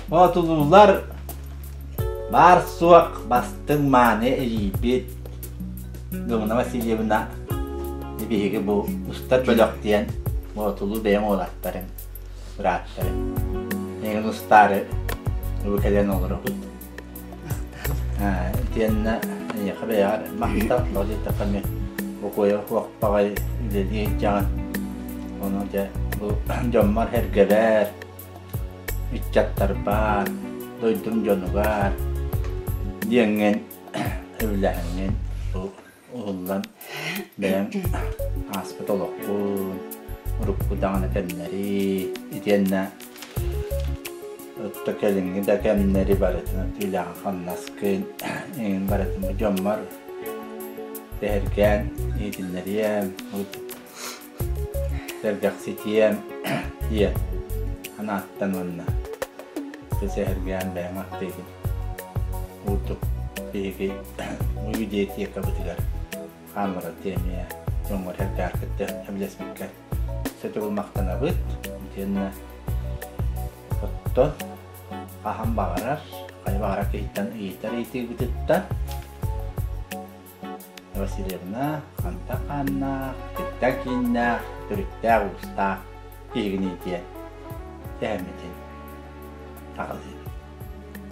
Боотулуулар баар-суох бастыҥ мааны эдьиийбит Домна Васильевна биһиги бу устар бөлөх диэн Боотулуу бэйэм уолаттарын, бырааттарын эйигин устаары бу кэлэн олоробут. Итиэннэ эйиэхэ бэйэҕэр махтал, тоҕо диэтэххэ эмиэ бокуойа суохпаҕай үлэлии сылдьаҕын. Ону дьэ бу дьоммор-сэргэбэр, ыччаттарбар, дойдум дьонугар диэҥҥин үбүлээһиҥҥин бу уһуллан бэйэҥ ааспыт олоххун, урукку даҕаны кэмнэри итиэннэ отто кэлиҥҥи да кэмнэри барытын үлэҕин-хамнаскын эҥин барытын бу дьоммор сэһэргээн иһитиннэриэм, сэргэхситиэм диэн санааттан уонна сэһэргээн бэйэҥ ахтыыгын Курдук биһиги библиотекабытыгар хаамыра эмиэ дьоҥҥор эрдээххиттэн сөбүлэспиккэр сөтөгүл махтанабыт. Итиэннэ оттон хаһан баҕарар, хайа баҕарар киһиттэн ыйытар ыйытыыбытыттан Васильевна хантан хааннаах, киттэн кииннээх, төрүттээх-уустаах киһигиний диэн сэһэммитин аҕалыыбыт.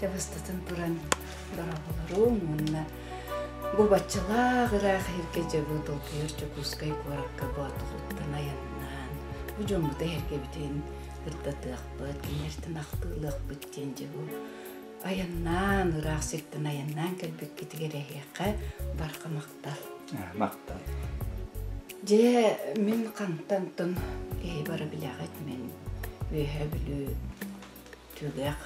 Дьэ бастатан туран дорооболоруҥ уонна бу баччалаах ыраах иһиргэ дьэ бу долгуйар Дьокуускай куоракка Боотулуттан айаннаан бу дьоммут эһэргэбитин ырдатыахпыт, кинилэртэн ахтыылыахпыт диэн дьэ бу айаннаан, ыраах сиртэн айаннаан кэлбиккитигэр эһиэхэ барҕа махтал. Махтал. Дьэ, мин хантан тон киһи бары билэҕит мин Үөһээ Бүлүү түгэх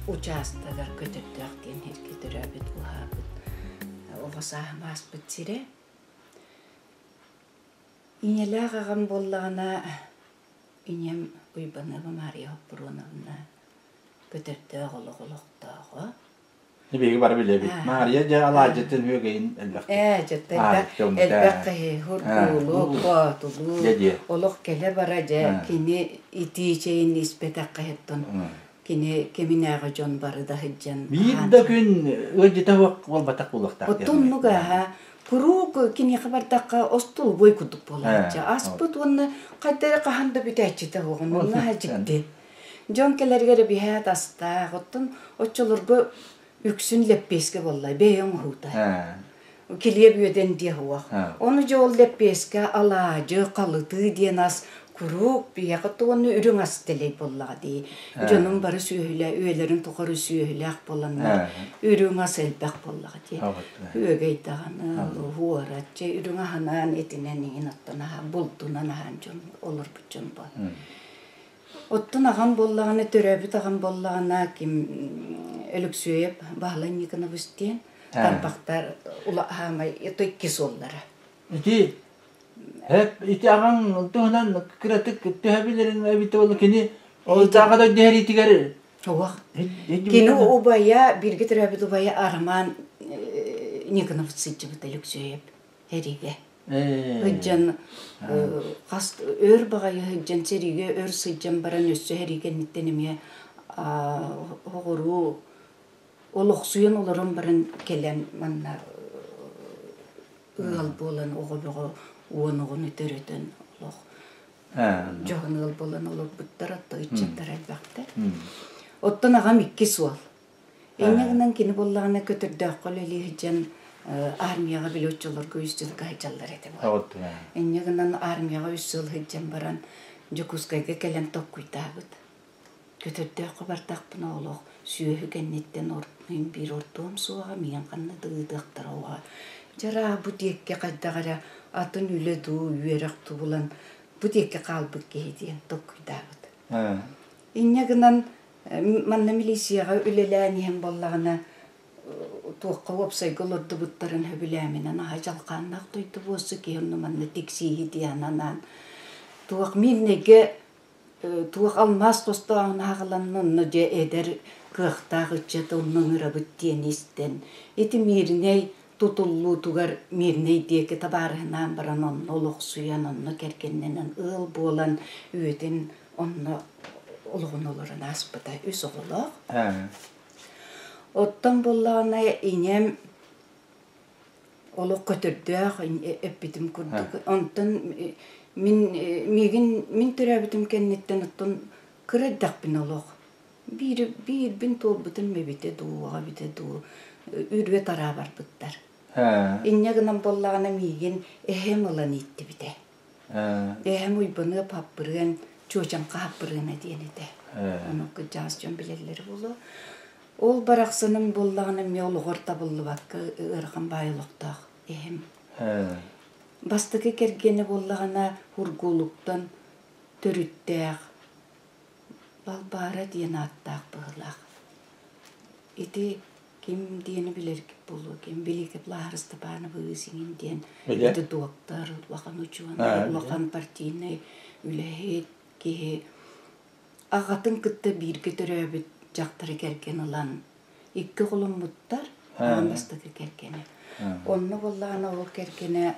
учаастагар Көтөрдөөх диэн сиргэ төрөөбүт уһаабыт оҕо сааһым ааспыт сирэ. Ийэлээх аҕам буоллаҕына ийэм Уйбаныаба Маарыйа Хоппуруоновна көтөрдөөх олох олохтооҕо. Биһиги бары билэбит. Маарыйа дьэ алаадьытын үөгэйин элбэх. Ээ, дьэ элбэх элбэх киһи хургуулук, боотулуу, олох кэлэ-бара дьэ кини итии чэйин испэтэх киһиттэн кини киминээҕи дьон бары да сылдьан Биир да күн ыалдьыта буолбатах буолуохтаах. Оттон аһа куруук киниэхэ бардахха остолобуой курдук буолааччы. Аспыт уонна хайда эрэ хаһан да бүтээччитэ суоҕун наһаа дьикти. Дьон кэлэригэр эбиһээт астаах, оттон оччолорго үксүн лэппиэскэ буолла, бэйэ оҥоһуута. Килиэп үөдэн диэ суох. Ону дьэ ол лэппиэскэ алаадьы, халытыы диэн ас куруук биһиэхэ уонна үрүҥ ас дэлэй буоллаҕа дии. Дьонум бары сүөһүлэ, үйэлэрин тухары сүөһүлээх буоланнар үрүҥ ас элбэх буоллаҕа дии. Үөгэй даҕаны, уорат, чэ үрүҥ аһынан, этинэн иҥин оттон аһаан, булдунан аһаан дьон олорбут дьон буол. Оттон аҕам буоллаҕына, төрөөбүт аҕам буоллаҕына, ким Өлөксүөйэп Баһылай Никонович диэн тарбахтар улахан икки суоллара. Ити ити аҕаҥ туһунан кыратык төһө билэрин эбитэ буолла кини ол дааҕа дойду сэриитигэр Суох. Кини убайа, бииргэ төрөөбүт убайа Роман Никонов сылдьыбыт Өлөксүөйэп сэриигэ. Сылдьан хас өр баҕайы сылдьан сэриигэ өр сылдьан баран өссө сэрии кэнниттэн эмиэ оҕуруу олохсуйан олорон баран кэлэн манна ыал буолан оҕо бөҕө уон оҕону төрөтөн олох дьоһун ыал буолан олорбуттар оттон ыччаттара элбэхтэр. Оттон аҕам иккис уол. Инньэ гынан кини буоллаҕына көтөрдөөххө үлэлии сылдьан армияҕа били оччолорго үс сылга сылдьаллар этэ буолла. Инньэ гынан армияҕа үс сыл сылдьан баран Дьокуускайга кэлэн толкуйдаабыт. Көтөрдөөххө бардахпына олох сүөһү кэнниттэн мин биир ордуом суоҕа, миигин ханна да ыытыахтара уоҕа. Дьараа бу диэкки хайдах эрэ атын үлэ дуу, үөрэх дуу булан бу диэки хаалбыт киһи диэн толкуйдаабыт. Инньэ гынан Манна милицияҕа үлэлээн иһэн буоллаҕына, туохха уопсайга олордубуттарын сөбүлээминэн аһа дьалхааннаах дойду буолсу киһи онно манна тиксииһи диэн анаан туох Мирнэйгэ туох алмаас хостооһун аҕаланна онно дьэ эдэр кыахтаах ыччаты онно ыҥырабыт диэн истэн ити Мирнэй тутуллуутугар Мирнэй диэки табаарыһынаан баран онно олохсуйан онно кэргэннэнэн ыал буолан үйэтин онно олоҕун олорон ааспыта үс оҕолоох. Оттон буоллаҕына ийэм олох көтөрдөөх эппитим курдук. Онтон мин миигин мин төрөөбүтүм кэнниттэн оттон кыра эрдэхпинэ олох биир биирбин туолбутум эбитэ дуу, оҕо эбитэ дуу үрүө тараа барбыттар. Инньэ гынан буоллаҕына миигин эһэм ылан ииттибитэ. Эһэм Уйбаныап Хаппырыан, Чуочаҥха Хаппырыана диэн этэ. Ону кырдьаҕас дьон билэллэрэ буолуо. Ол барахсаным буоллаҕына эмиэ олоҕор табыллыбакка ыарахан баай олохтоох эһэм. Бастакы кэргэнэ буоллаҕына Ургулуктан төрүттээх Балбаара диэн ааттаах быһыылаах. Ити ким диэни билэргит буолуо, ким Великий Лаһар Степановы сиҥин диэн ити доктор, улахан учуонай, улахан партийнай үлэһит киһи аҕатын кытта бииргэ төрөөбүт дьахтары кэргэн ылан икки оҕоломмуттар, аан бастакы кэргэнэ. Онно буоллаҕына ол кэргэнэ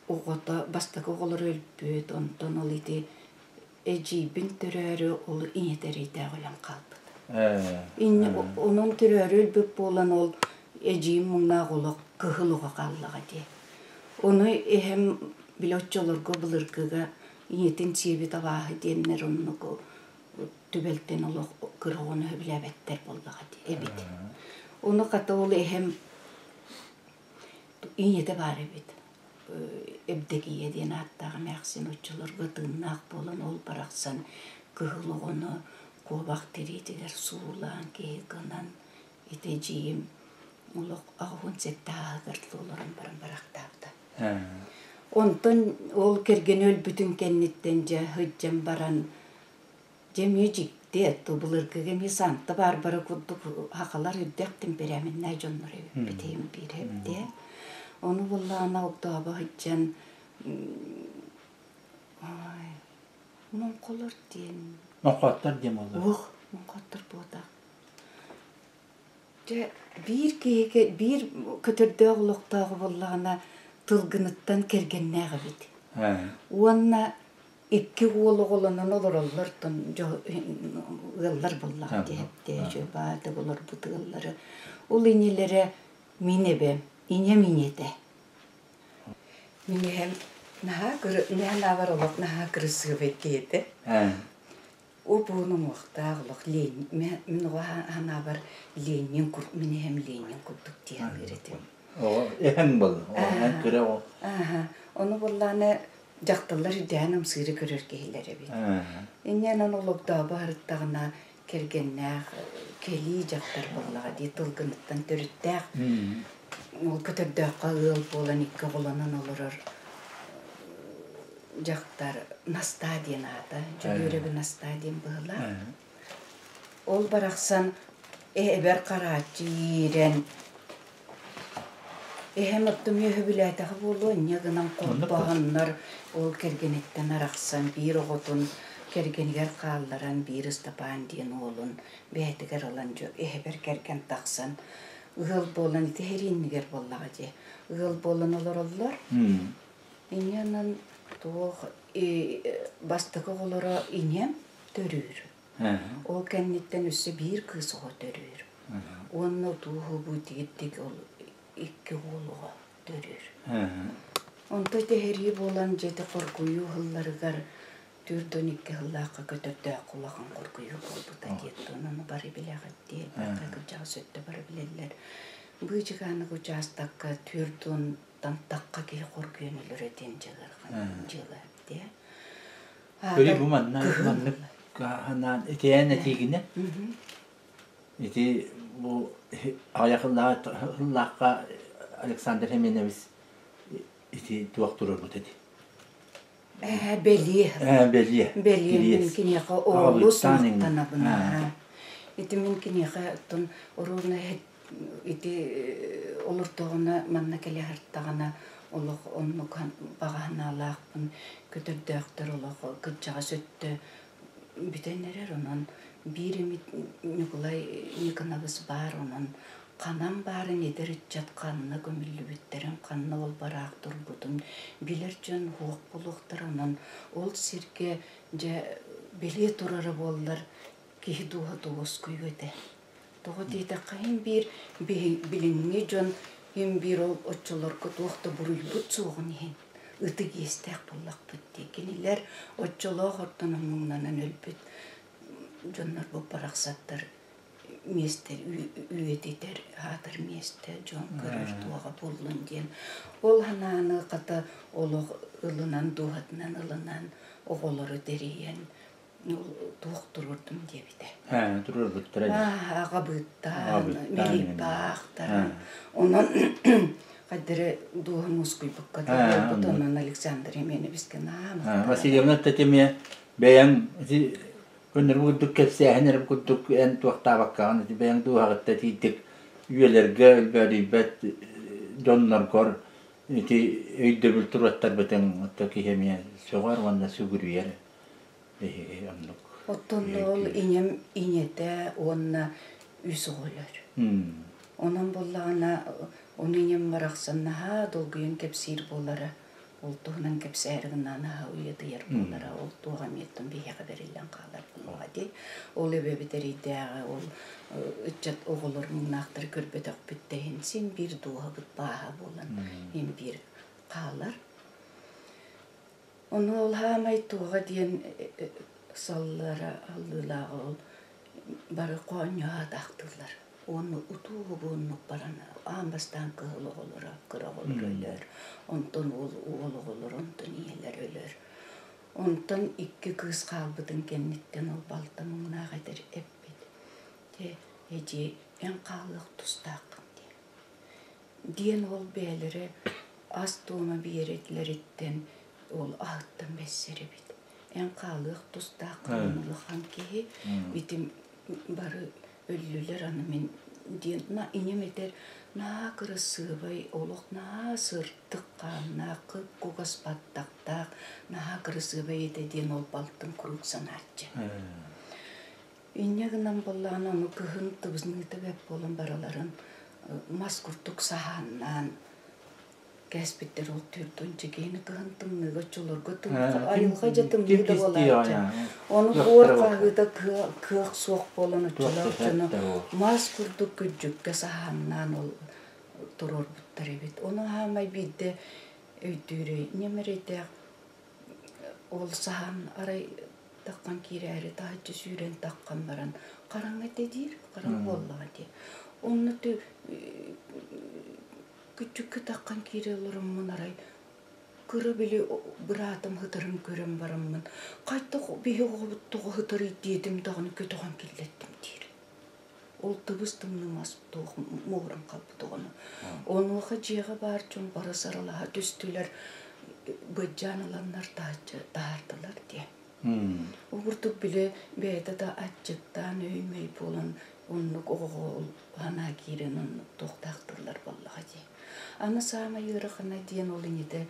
оҕото бастакы оҕолоро өлбүт, онтон ол ити эдьиийбин төрөөрү ол ийэтэ эрэйдээх өлөн хаалбыт. Инньэ онон төрөөрү өлбүт буолан ол эдьиийим муҥнаах олох кыһыл оҕо хааллаҕа дии. Ону эһэм били оччолорго былыргыга ийэтин сиэбит абааһы диэннэр оннук түбэлтэн олох кыра оҕону сөбүлээбэттэр буоллаҕа дии эбит. Ону хата ол эһэм ийэтэ баар эбит. Эбдэгийэ диэн ааттаах эмээхсин оччолорго тыыннаах буолан ол барахсан кыһыл оҕону куобах тириитигэр суулаан киһи гынан ити эдьиийим олох 87 ааһыгар олорон баран барахтаабыта. Онтон ол кэргэнэ өлбүтүн кэнниттэн дьэ сылдьан баран Дьэ эмиэ дьикти, то былыргыга эмиэ Санта Барбара курдук сахалар үрдэх темпераменнай дьоннор эбиппит биир эбитэ. Ону буоллаҕына огдообо сылдьан ой моҥхолор диэн Моҥхоттор диэн буоллар. Уох, моҥхоттор буотах. Дьэ биир киһигэ биир көтөрдөөх олохтооҕу буоллаҕына тылгыныттан кэргэннээх эбит. Уонна икки уол оҕолонон олороллор ыаллар буоллаҕа диэһэптээ баатык олорбут ыаллары ол инилэрэ мин эбэм ийэм ийэтэ мин эһэм наһаа наһаа олох наһаа кырасыабай киһи этэ уп-уһун уҥуохтаах олох Ленин мин оҕо санаабар Ленин мин эһэм Ленин курдук дии саныыр этим эһэҥ буолла эн кыра оҕо ону буоллаҕына дьахталлар үрдээн ымсыыры көрөр киһилэр эбит. Инньэ онон олохтообо сырыттаҕына кэргэннээх кэлии дьахтар буоллаҕа дии тылгыныттан төрүттээх ол көтөрдөөххө ыал буолан икки оҕолонон олорор дьахтар Настаа диэн аата Дьөгүөрэби Настаа диэн быһыылаах. Ол барахсан эбэр харааччы иирэн Эһэм оттон үөһүбүлээтэҕэ буолуо, инньэ гынан холбоһоннор ол кэргэниттэн арахсан биир оҕотун кэргэнигэр хаалларан биир Ыстапаан диэн уолун бэйэтигэр ылан эһэбэр кэргэн тахсан ыал буолан ити эрииннигэр буоллаҕа дии ыал буолан олороллор. Инньэ гынан туох бастакы оҕолоро ийэм төрүүр. Ол кэнниттэн өссө биир кыыс оҕо төрүүр. Уонна утууһу тигирдик ол икки уол оҕо төрүүр. Онто тэһэрии буолан дьиэтэ хоргуйуу ыһылларыгар 42 сыллаахха көтөрдөөх улахан хоргуйуу буолбута диэт ону бары билэҕит дии элбэххэ кырдьаҕас өттө бары билэллэр. Быычыкаанык учаастакка түөрт уонтан тахха киһи хоргуйан өлөрө диэн дьыала дии. Көрүү бу манна маннык ханаан итиэн этиигинэ ити бу аҕыйах сыллаахха Александр Семенович ити туох турарбыт эти Бэлиэ. Бэлиэ. Бэлиэ мин киниэхэ олус махтанабын. Ити мин киниэхэ оттон оруобуна ити олордоҕуна манна кэлэ сырыттаҕына олох оннук баҕа санаалаахпын көтөрдөөхтөр олох кырдьаҕас өттө бүтэн эрэр онон биир эмит Ньукулай Никонович баар онон ханан баарын эдэр ыччат ханна көмүллүбүттэрин ханна ол бараах турбутун билэр дьон суох буолуохтара онон ол сиргэ дьэ Бэлиэ турара буоллар, киһи дууһата уоскуйуо этэ. Тоҕо диэтэххэ, иһин биир билиҥҥи дьон иһин биир ол оччолорго туох да буруйбут суоҕун иһин ытык иэстээх буоллахпыт дии. Кинилэр оччолоох ортон омуҥнанан өлбүт дьоннор бу барахсаттар миэстэ үйэтитэр аатар миэстэ дьон көрөр туоҕа буоллун диэн ол санааны хата олох ылынан дууһатынан ылынан оҕолору тэрийэн туох туруордум диэбитэ. Туруорбуттара. Аҕабыыттаан, милипаахтаран. Онон хайдары дууһам мускуйбукка буолбут онон Александр Еменовичка наам. Васильевна тэтимиэ бэйэҥ көннөрү курдук кэпсээһин эрэ курдук эн туохтаабаккаҕын ити бэйэҥ дууһаҕытта тиийдик үйэлэргэ өлбөөдүйбэт дьонноргор ити өйдөбүл туруоттарбытыҥ отто киһи эмиэ сөҕөр уонна сүгүрүйэр биһиги оннук. Оттон ол ийэм ийэтэ уонна үс оҕо өлөр. Онон буоллаҕына ону ийэм барахсан наһаа долгуйан кэпсиир буолара. Ол туһунан кэпсээри гынаан наһаа уйадыйар буолара. Ол туох эмиэттэн биһиэхэ бэриллэн хаалар буоллаҕа дии. Ол эбэбит эрэйдээҕи ол ыччат оҕолор муҥнаахтары көрбөтөхпүт да иһин син биир дууһабыт бааһа буолан иһин биир хаалар. Ону ол хаамай туоҕа диэн саллара аллыылааҕа ол бары хоонньоһо атаахтыыллар. Уонна утуу-уһуннук баран аан бастаан кыһыл оҕолоро, кыра оҕолоро өлөр, онтон уол уол оҕолоро, онтон ийэлэр өлөр. Онтон икки кыыс хаалбытын кэнниттэн ол балта муҥнаах этэр эппит: «Дьэ, эдьиэй, эн хаалыах тустааххын» диэн. Диэн ол бэйэлэрэ ас туома биэрэллэриттэн ол аһыттан бэссэр эбит. Эн хаалыах тустааххын улахан киһи ити бары өллүлэр аны мин диэн на ийэм этэр наһаа кырасыабай олох наһаа сырдык хааннаах кып-кугас баттахтаах наһаа кырасыабай этэ диэн ол балтым куруук санааччы. Инньэ гынан буоллаҕына ону кыһын тыбызныыта бэрт буолан барыларын мас курдук саһааннаан кээспиттэр ол түөрт киһини кыһын тымныыга оччолорго айылҕа дьэ тымныы да буолааччы. Ону буор хаһыыта кыах суох буолан оччолоох дьону мас курдук күрдьүккэ саһааннаан ол туруорбуттар эбит. Ону хаамай биирдэ өйдүүрүй ньэмэрэйдээх Ол саһаан арай таххан киирээри таһыччы сүүрэн таххан баран хараҥа этэ диир, хараҥа буоллаҕа дии. Онно күччүккэ таххан киирэ олороммун арай кыра били быраатым ытарын көрөн бараммын хайдах биһи оҕобут тоҕо ытарый диэтим даҕаны көтөҕөн киллэттим диир. Ол тыбыс-тымныы мас туох муоран хаалбыт оҕону. Онуоха дьиэҕэ баар дьон бары сарылаһа түстүлэр, быдьаан ыланнар таһаардылар диэн. Ол курдук били бэйэтэ да аччыктаан өй-мэй буолан оннук оҕоҕо санаа киирэн оннук туохтаахтыыллар буоллаҕа дии. Аны саамай ыарахана диэн ол инитэ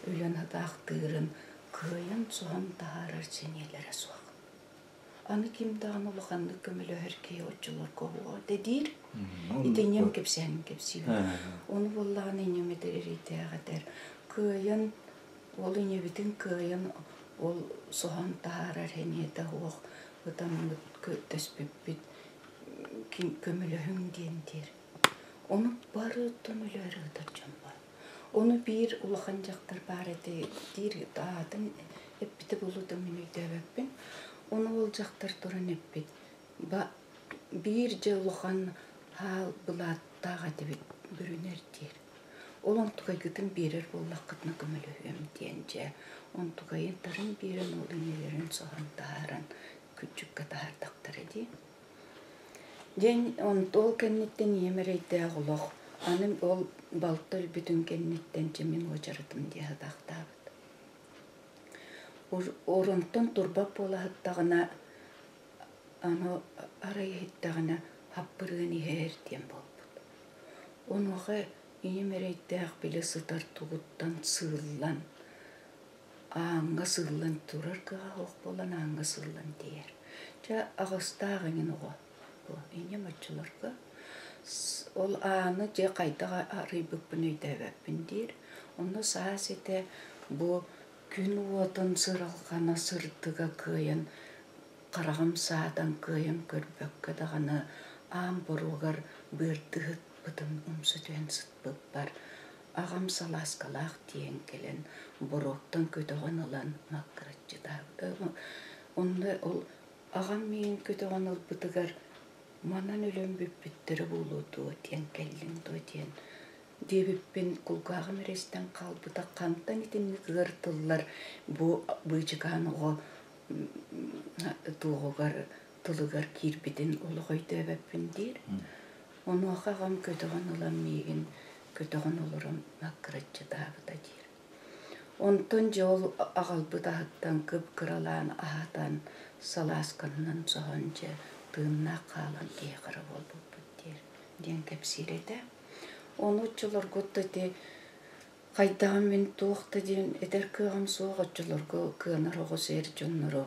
өлөн хатаахтыырын кыайан соһон таһаарар сэниэлэрэ суох. Аны ким даҕаны улаханнык көмөлөһөр киһи оччолорго оһуо диир. Ити инньэм кэпсээнин кэпсиибин. Ону буоллаҕына инньэм этэр эрэйдээх этэр. Кыайан ол инньэбитин кыайан ол соһон таһаарар эниэтэ суох ытаммыт көрдөспүппүт ким көмөлөһүҥ диэн диир. Ону бары оттон өлөөрү ытар дьон бар. Ону биир улахан дьахтар баар этэ диир аатын эппитэ буолуо да мин өйдөөбөппүн. Ону ол дьахтар туран эппит: «Ба биир дьэ улахан хаал былааттаах этибит бүрүнэр» диир. Ол онтукайгытын биэрэр буоллаххытына көмөлөһүөм диэн дьэ онтукайын тарын биэрэн ол иннилэрин соһон таһааран күччүккэ таһаардахтара дии. Диэн ол кэнниттэн ийэм эрэйдээх олох аны ол балта өлбүтүн кэнниттэн дьэ мин уочаратым диэ сатаахтаабыт. Оронтон турбат буола сыттаҕына аны арай иһиттэҕинэ хаппырыан иһэр диэн буолбут. Онуоха ийэм эрэйдээх били сытар тугуттан сыыллан ааҥҥа сыыллан турар кыаҕа суох буолан ааҥҥа сыыллан тиийэр. Дьэ аҕыстаах эҥин оҕо бу инньэ оччолорго ол ааны дьэ хайдах арыйбыппын өйдөөбөппүн диир. Онно саас этэ бу күн уотун сыралҕана сырдыга кыайан Хараҕым саатан кыайан көрбөккө даҕаны аан боруогар быардыһыппытын умса түһэн сыппыппар, аҕам салааскалаах тиийэн кэлэн боруоктан көтөҕөн ылан маккыраччытаабыта. Онно ол аҕам миигин көтөҕөн ылбытыгар манан өлөн бүппүттэрэ буолуо дуо диэн кэллиҥ дуо диэн диэбиппин кулгааҕым эрэ истэн хаалбыта. Хантан итинник ыар тыллар бу быычыкаан оҕо туоҕугар тылыгар киирбитин олох өйдөөбөппүн диир. Онуоха аҕам көтөҕөн ылан миигин көтөҕөн олорон маккыраччытаабыта диир. Онтон дьэ ол аҕалбыт аһыттан кып-кыралаан аһатан, салаасканнан соһон дьэ тыыннаах хаалан киһи хара буолбуппут диир диэн кэпсиир этэ. Ону оччолорго ити хайдаҕын мин туох да диэн этэр кыаҕым суох, оччолорго кыанар оҕус эр дьонноро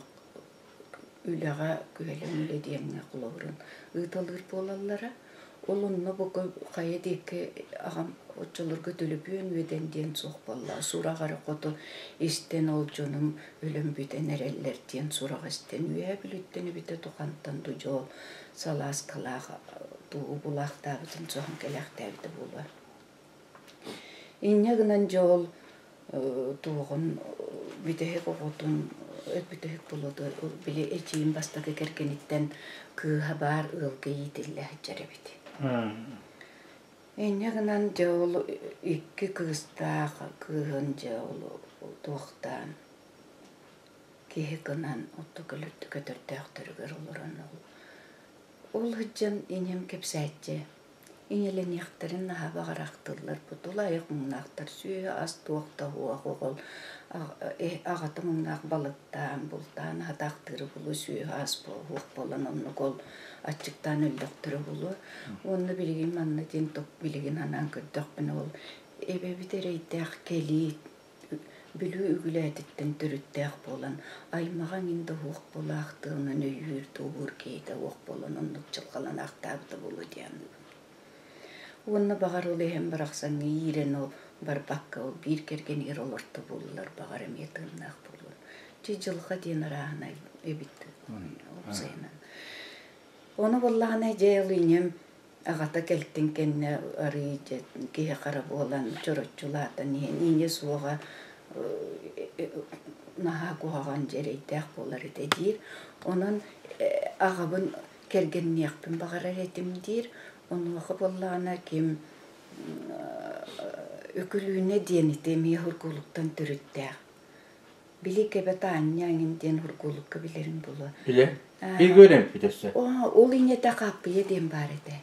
үлэҕэ күһэлэҥ үлэ диэҥҥэ холобурун ыыталыыр буолаллара. Ол онно бу хайа диэки аҕам оччолорго төлөпүөн үөдэн диэн суох буолла. Сурах эрэ хоту истэн ол дьонум өлөн бүтэн эрэллэр диэн сурах истэн үөһэ Бүлүүттэн эбитэ тухантан дьол салааскалаах тугу булаахтаабытын соһон кэлээхтээбитэ буолуо. Инньэ гынан дьэ ол туоҕун бүтэһик оҕотун бүтэһик болоду били эдьиийим бастакы кэргэниттэн кыыһа баар ыалга иитиллэ сылдьар эбит. Инньэ гынан дьэ ол икки кыыстаах кыыһын дьэ ол туохтаан киһи гынан отту көтөрдөөхтөрүгэр олорон ол ол сылдьан ийэм кэпсээччи Ийэлэниэхтэрин наһаа баҕарахтыыллар, тулаайах муҥнаахтар сүөһү-ас туох да суох оҕол аҕата муҥнаах балыктаан, бултаан аһатаахтыыры булуо, сүөһү-ас суох буолан оннук ол аччыктаан өллөхтөрө буолуо. Уонна билигин манна диэн билигин анаан көрдөхпүнэ ол эбэбит эрэйдээх кэлии Бүлүү Үгүлээтиттэн төрүттээх буолан, аймаҕа эҥин да уһуох буолаахтыынан өйүүр, туоһуур киһитэ уох буолан оннук дьылҕаланаахтаабыта буолуо дии саныыбын. Уонна баҕар ол иһэн барахсаҥҥа иирэн ол барбакка ол биир кэргэнигэр олорто буоллар баҕар эмиэ тыыннаах буолуон. Дьэ дьылҕа диэн арааһынай эбит уопсайынан. Ону буоллаҕына дьэ ол ийэм Аҕата кэлтин кэннэ арыый дьэ киһи хара буолан чороччулаатан иһэн ийэ суоҕа наһаа куһаҕан дьэрэйдээх буолар этэ диир. Онон аҕабын кэргэнниэхпин баҕарар этим диир. Онуоха буоллаҕына ким Өкүлүүнэ диэн ити эмиэ Сургуулуктан төрүттээх. Били кэбэ Таанньа эҥин диэн Сургуулукка билэрин булуо. Билэ. Бииргэ үөрэммиппит өссө. Ол инньэтэ Хааппыйа диэн баар этэ.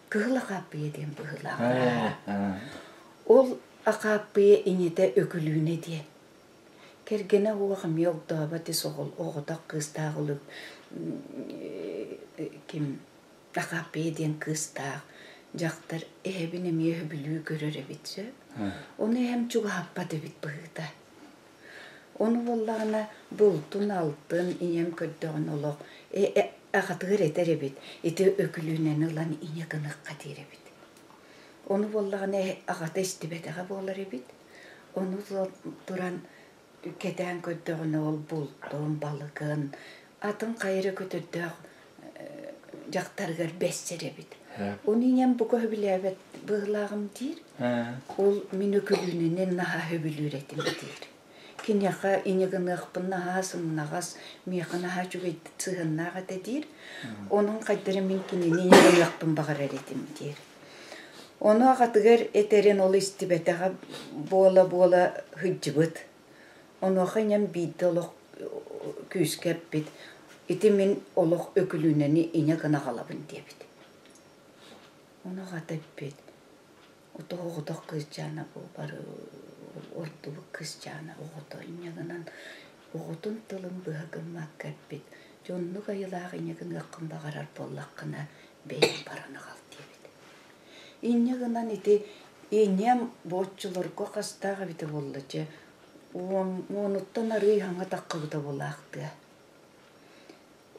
Кыһыл Хааппыйа диэн быһыылаах. Ол Акааппыйа инньэтэ Өкүлүүнэ диэн. Кэргэнэ уох эмиэ огдообо тис оҕотох кыыстаах улук ким Акааппыйа диэн кыыстаах дьахтар эһэбин эмиэ сөбүлүү көрөр эбит сөп. Ону эһэм чугаһаппат эбит быһыыта. Ону буоллаҕына бултун-алтын ийэм көрдөҕүнэ олох аҕатыгар этэр эбит, ити Өкүлүүнэни ылан ийэ гыныахха диир эбит. Ону буоллаҕына аҕата истибэтэҕэ буолар эбит. Ону туран кэтээн көрдөҕүнэ ол бултун, балыгын, атын хайа эрэ көтөрдөөх дьахтарыгар бэссэр эбит. Ону ийэм бука сөбүлээбэт быһыылааҕым диир. Ол мин Өкүлүүнэни наһаа сөбүлүүр этим диир. Киниэхэ иньэ гыныахпын наһаа сымнаҕас, миэхэ наһаа үчүгэй сыһыаннаах этэ диир. Онон хайдары мин кинини иньэ гыныахпын баҕарар этим диир. Ону аҕатыгар этэрин ол истибэтэҕэ буола-буола сылдьыбыт. Онуоха ийэм биирдэ олох күүскэ эппит, ити мин олох Өкүлүүнэни иньэ гына аҕалабын диэбит. Ону аҕата эппит, отох оҕотох кыысчаана бу бары ордубут кыысчаана оҕото инньэ гынан оҕотун тылын быһа гыммакка эппит, дьоннук айылаах иньэ гыныаххын баҕарар буоллаххына бэйэҥ баран аҕал диэбит. Инньэ гынан ити иньэм бу оччолорго хастаах эбитэ буолла дьэ уонуттан арыый хаҥа таххыбыта буолаахтыа.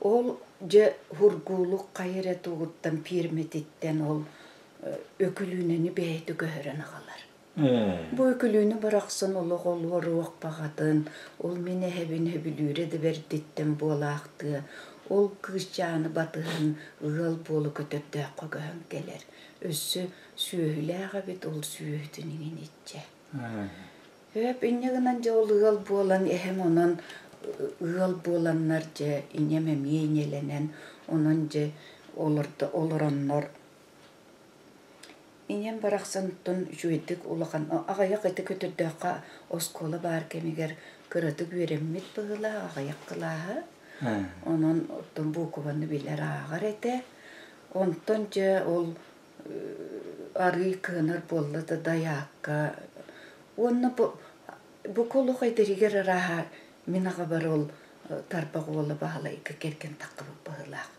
Ол дьэ Һургуулук хайа эрэ тугуттан пиэрмэтиттэн ол Өкүлүүнэни бэйэтэ көһөрөн аҕалар. Бу Өкүлүүнэ барахсан олох олоруох баҕатын, ол мин эһэбин сөбүлүүрэ да бэрдиттэн буолаахтыа, ол кыысчааны батыһан ыал буола көтөрдөөххө көһөн кэлэр. Өссө сүөһүлээх эбит, ол сүөһүтүн иҥин иччэ. Өп инньэ гынан дьэ ол ыал буолан эһэм онон ыал буоланнар дьэ ийэм эмиэ ийэлэнэн онон дьэ олордо олороннор Ийэм барахсантан үчүгэйдик улахан аҕыйах ити көтөрдөөххө оскуола баар кэмигэр кыратык үөрэммит быһыылаах аҕыйах кылааһы. Онон оттон буукубаны билэр ааҕар этэ. Онтон дьэ ол арыый кыанар буолла да дайаакка уонна бу бука олох эдэригэр арааһа мин аҕабар ол тарбах уола Баһылайга кэргэн таххыбыт быһыылаах.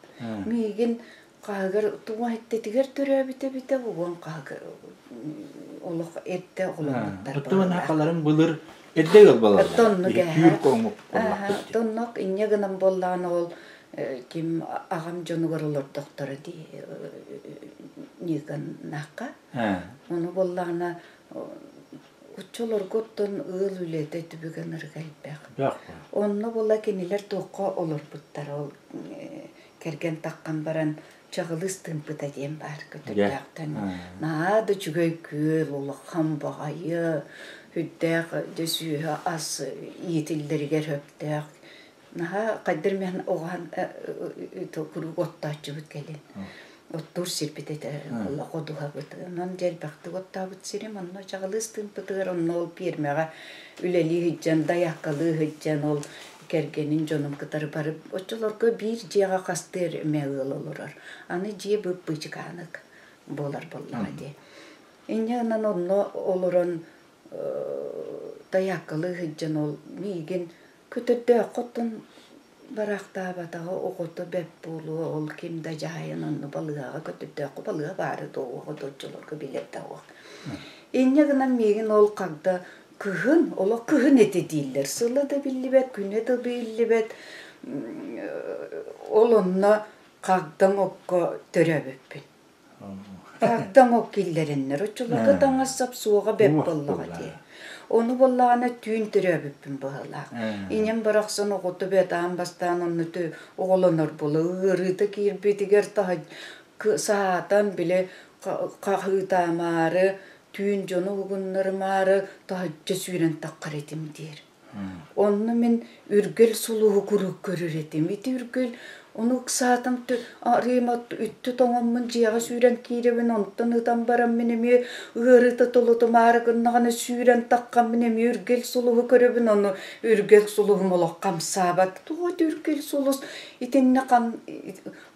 Миигин хаһыгар тума эттэтигэр төрөөбүт эбитэ уон хаһыгар олох эрдэ оҕоломмуттар Оттон хахаларын былыр эрдэ ыал балаллар. Тоннук Түүр коҥук буоллахпыт. Тоннук инньэ гынан буоллаҕына ол ким аҕам дьонугар олордохторо дии Никоннаахха. Ону буоллаҕына оччолорго оттон ыал үлэтэ түбүгэ ынырыга элбэх. Онно була кинилэр туохха олорбуттар ол кэргэн таххан баран чаҕылыс тыымпыта диэн баар көтөрдөөхтөн наһаа да үчүгэй күөл улахан баҕайы үрдээх дьэ сүөһү ас иитиллэригэр сөптөөх наһаа хайдах эмэ оҕоһон куруук оттооччубут кэлин оттуур сирбит этэ олох одуһабыт онон дьэ элбэхтик оттообут сирим онно чаҕылыс тыымпытыгар онно ол пиэрмэҕэ үлэлии сылдьан дайааккалыы сылдьан ол кэргэнин дьонун кытары бары оччолорго биир дьиэҕэ хастыы эрэ эмэ ыал олорор. Аны дьиэ бып-быычыкаанык буолар буоллаҕа дии. Инньэ гынан онно олорон тайааккалыы сылдьан ол миигин көтөрдөөххө оттон бараахтаабатаҕа оҕото бэрт буолуо ол ким да дьаһайан онно балыыһаҕа көтөрдөөххө балыыһа баара дуо оҕо да оччолорго билэр да суох. Инньэ гынан миигин ол хагда Кыһын, олох кыһын этэ дииллэр. Сыла да биллибэт, күнэ да биллибэт. Ол онно хагдаҥ окко төрөөбүппүн. Хагдаҥ ок киллэрэннэр. Оччолорго таҥас-сап суоҕа бэрт буоллаҕа дии. Ону буоллаҕына түүн төрөөбүппүн быһыылаах. Ийэм барахсан оҕото бэрт аан бастаан онно оҕолонор буола ыарыыта киирбитигэр саатан били хаһыытаамаары түүн дьону уһугуннарымаары таһырдьа сүүрэн таххар этим диир. Онно мин үргэл сулуһу куруук көрөр этим. Ити үргэл ону ыксаатым арыйма үттү тоҥоммун дьиэҕэ сүүрэн киирэбин, онтон ытан баран мин эмиэ ыарыыта толутумаары гыннаҕына сүүрэн таххаммын эмиэ үргэл сулуһу көрөбүн, ону үргэл сулуһум олох хамсаабат. Тоҕо үргэл сулус итиннэ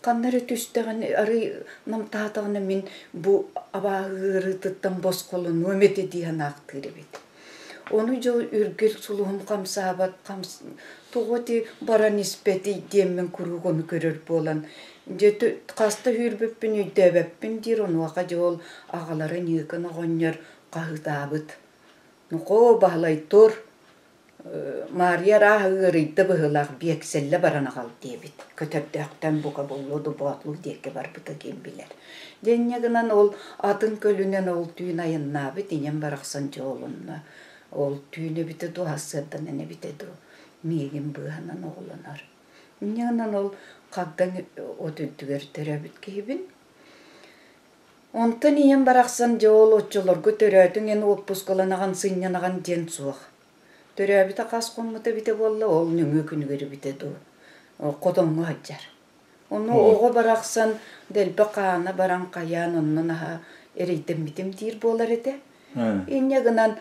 Ханна эрэ түстэҕинэ, арый намтаатаҕына мин бу абааһы ыарыытыттан босхолонуом этэ дии санаахтыыр эбит. Ону дьол үргэл сулуһум хамсаабат, тоҕо ити баран испэтий диэммин куруук ону көрөр буолан, дьэ хаста үүрбүппүн өйдөөбөппүн диир, онуоха дьэ ол аҕалара Ньыыкан оҕонньор хаһыытаабыт. Нохоо, Баһылай тур, Маарыйа арааһа ыарыйда быһыылаах биэксэллэ баран аҕал диэбит. Көтөрдөөхтөн бука буллу Дубоотлуу диэки барбыта ким билэр. Дьэ инньэ гынан ол атын көлүнэн ол түүн айаннаабыт ийэм барахсан дьэ ол онно ол түүн эбитэ дуу, сарсыарданан эбитэ дуу миигин быыһанан оҕолонор. Инньэ гынан ол хагдаҥ от үрдүгэр төрөөбүт киһибин. Онтон ийэм барахсан дьэ ол оччолорго төрөөтүҥ эн уоппускаланаҕын сынньанаҕын диэн суох. Төрөөбүтэ хас хоммута эбитэ буолла, ол нөҥүө күнүгэр эбитэ дуу, хотоҥҥо сылдьар. Ону оҕо барахсан дэлби хаана баран хайаан онно наһаа эрэйдэммитим диир буолар этэ. Инньэ гынан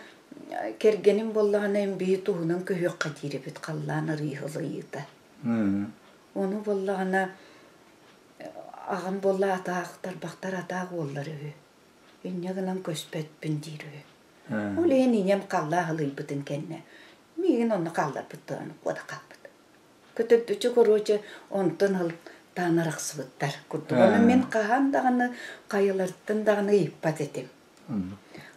кэргэним буоллаҕына эмбиһи туһунан көһүөххэ диир эбит халлаан арыйыһылыйыыта. Ону буоллаҕына аҕам буолла атаах тарбахтар атаах уоллар үһү. Инньэ гынан көспөтпүн диир үһү. Ол иһин ийэм халлаах ылыйбытын кэннэ миигин онно хаалларбыттар куота хаалбыт. Көтөрдүчү короче онтон ылтаан арахсыбыттар курдук. Ону мин хаһан даҕаны хайаларыттан даҕаны ыйыппат этим.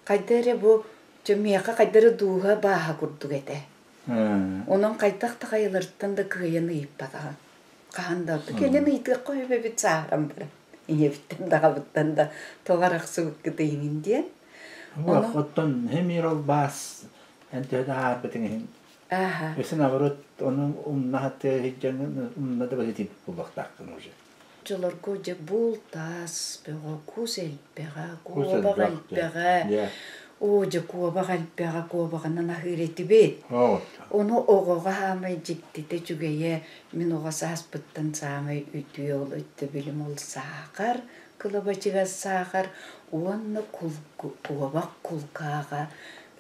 Хайда эрэ бу миэхэ хайда эрэ дууһа бааһа курдук этэ. Онон хайдах да хайаларыттан да кыайан ыйыппатаҕым. Хаһан да кэлин ыйытыахха үһү эбит сааһыран баран. Ийэбиттэн да аҕабыттан да тоҕо арахсыбыккыт иһиҥин диэн. Оттон хемир ол баас эн төһө да аарбытыҥ иһин өссө наоборот ону умна хаттыа сылдьан умна да быһыытыйбыт буолуохтааххын уже. Оччолорго дьэ булт-ас бөҕө, кус элбэҕэ, куобах элбэҕэ. Оо, дьэ куобах элбэҕэ, куобаҕынан аһыыр этибит. Ону оҕоҕо саамай дьиктитэ үчүгэйэ, мин оҕо сааспыттан саамай үтүө ол өйдөбүлүм ол саахар, кылабачыгас саахар уонна куобах кулгааҕа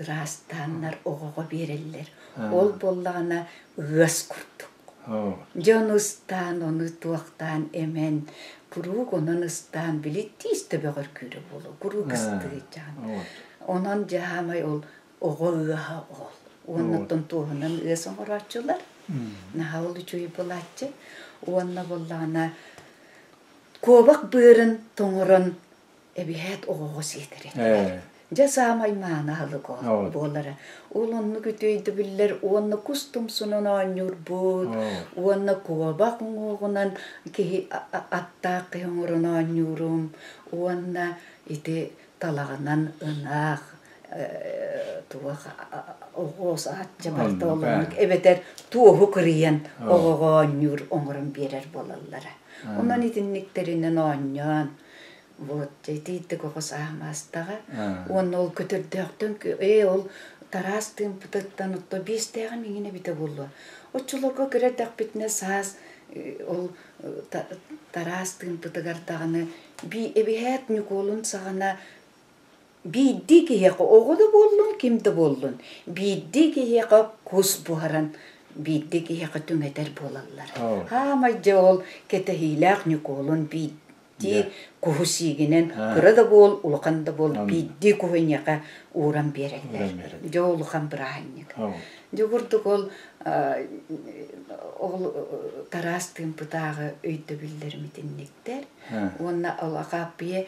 ыраастааннар оҕоҕо биэрэллэр. Ол буоллаҕына ыас курдук. Дьон ыстаан, ону туохтаан эмэн, куруук онон ыстаан, били тиис төбөҕөр күүрэ буолуо, куруук ыстыычаан. Онон дьаамай ол оҕо ыаһа ол. Уоннаттан туоһунан ыас оҥорооччулар. Наһаа ол үчүгэй буолааччы. Уонна буоллаҕына куобах быарын тоҥорон эбиһээт оҕоҕо сиэтэр этилэр. Дьэ саамай мааны аһылык ол буолара. Ол оннук үтүө өйдөбүллэр уонна кус тумсунан оонньуурбут, уонна куобах уҥуоҕунан киһи аттаах киһи оҥорон оонньуурум, уонна ити талаҕынан ынах, туох оҕуос аат барыта ол оннук эбэтэр туоһу кырыйан оҕоҕо оонньуур оҥорон биэрэр буолаллара. Онон итинниктэринэн оонньоон Вот итиитик оҕо саамаастаҕа уонна ол көтөрдөөхтөн ээ ол тараас тыымпытыттан отто биэстээҕим иҥин эбитэ буолуо. Оччолорго кыра эрдэхпитинэ саас ол тараас тыымпытыгар даҕаны эбиһээт Ньукуолун саҕана биирдии киһиэхэ оҕо да буоллун, ким да буоллун биирдии киһиэхэ кус буһаран биирдии киһиэхэ түҥэтэр буолаллар. Хаамай дьэ ол кэтэһиилээх Ньукуолун биирдии куһу сиигинэн кыра да буол, улахан да буол биирдии куһу эйиэхэ ууран биэрэллэр. Дьэ улахан бырааһынньык. Дьэ курдук ол ол тараас тыымпытааҕы өйдөбүллэрим итинниктэр. Уонна ол Агааппыйа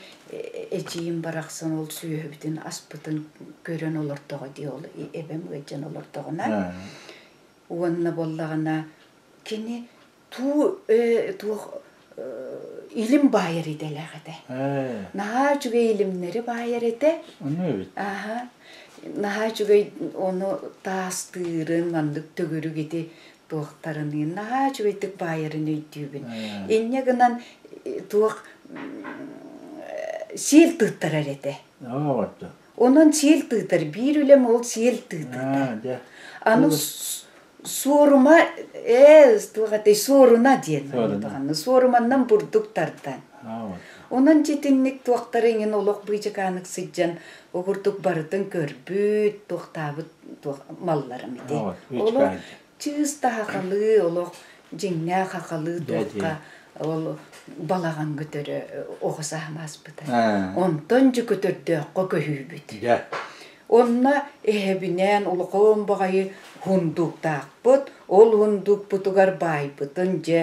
эдьиийим барахсан ол сүөһүбүтүн аспытын көрөн олордоҕо дии ол эбэм ыалдьан олордоҕуна. Уонна буоллаҕына кини туу туох илим баайар идэлээх этэ. Наһаа үчүгэй илимнэри баайар этэ. Ону эбит. Аха. Наһаа үчүгэй ону таастыырын, маннык төгүрүк ити туохтарыныын наһаа үчүгэйдик баайарын өйдүүбүн. Инньэ гынан туох сиэл тыыттарар этэ. Онон сиэл тыытар биир үлэм ол сиэл тыытыыта. Аны суорума ээ туох этэй суоруна диэн суоруманнан бурдук тардан. Онон дьитинник туохтары иҥин олох быычыкаанык сылдьан огурдук барытын көрбүт, туохтаабыт туох малларым ити. Олох чыыс таһахалыы олох дьиҥнээх хахалыы туохха ол балаҕан көтөрө оҕо саһым ааспыта. Онтон дьэ көтөрдөөххө көһүүбүт. Онно эһэбинээн улахан баҕайы һундууктаахпыт. Ол һундуукпутугар баайбытын дьэ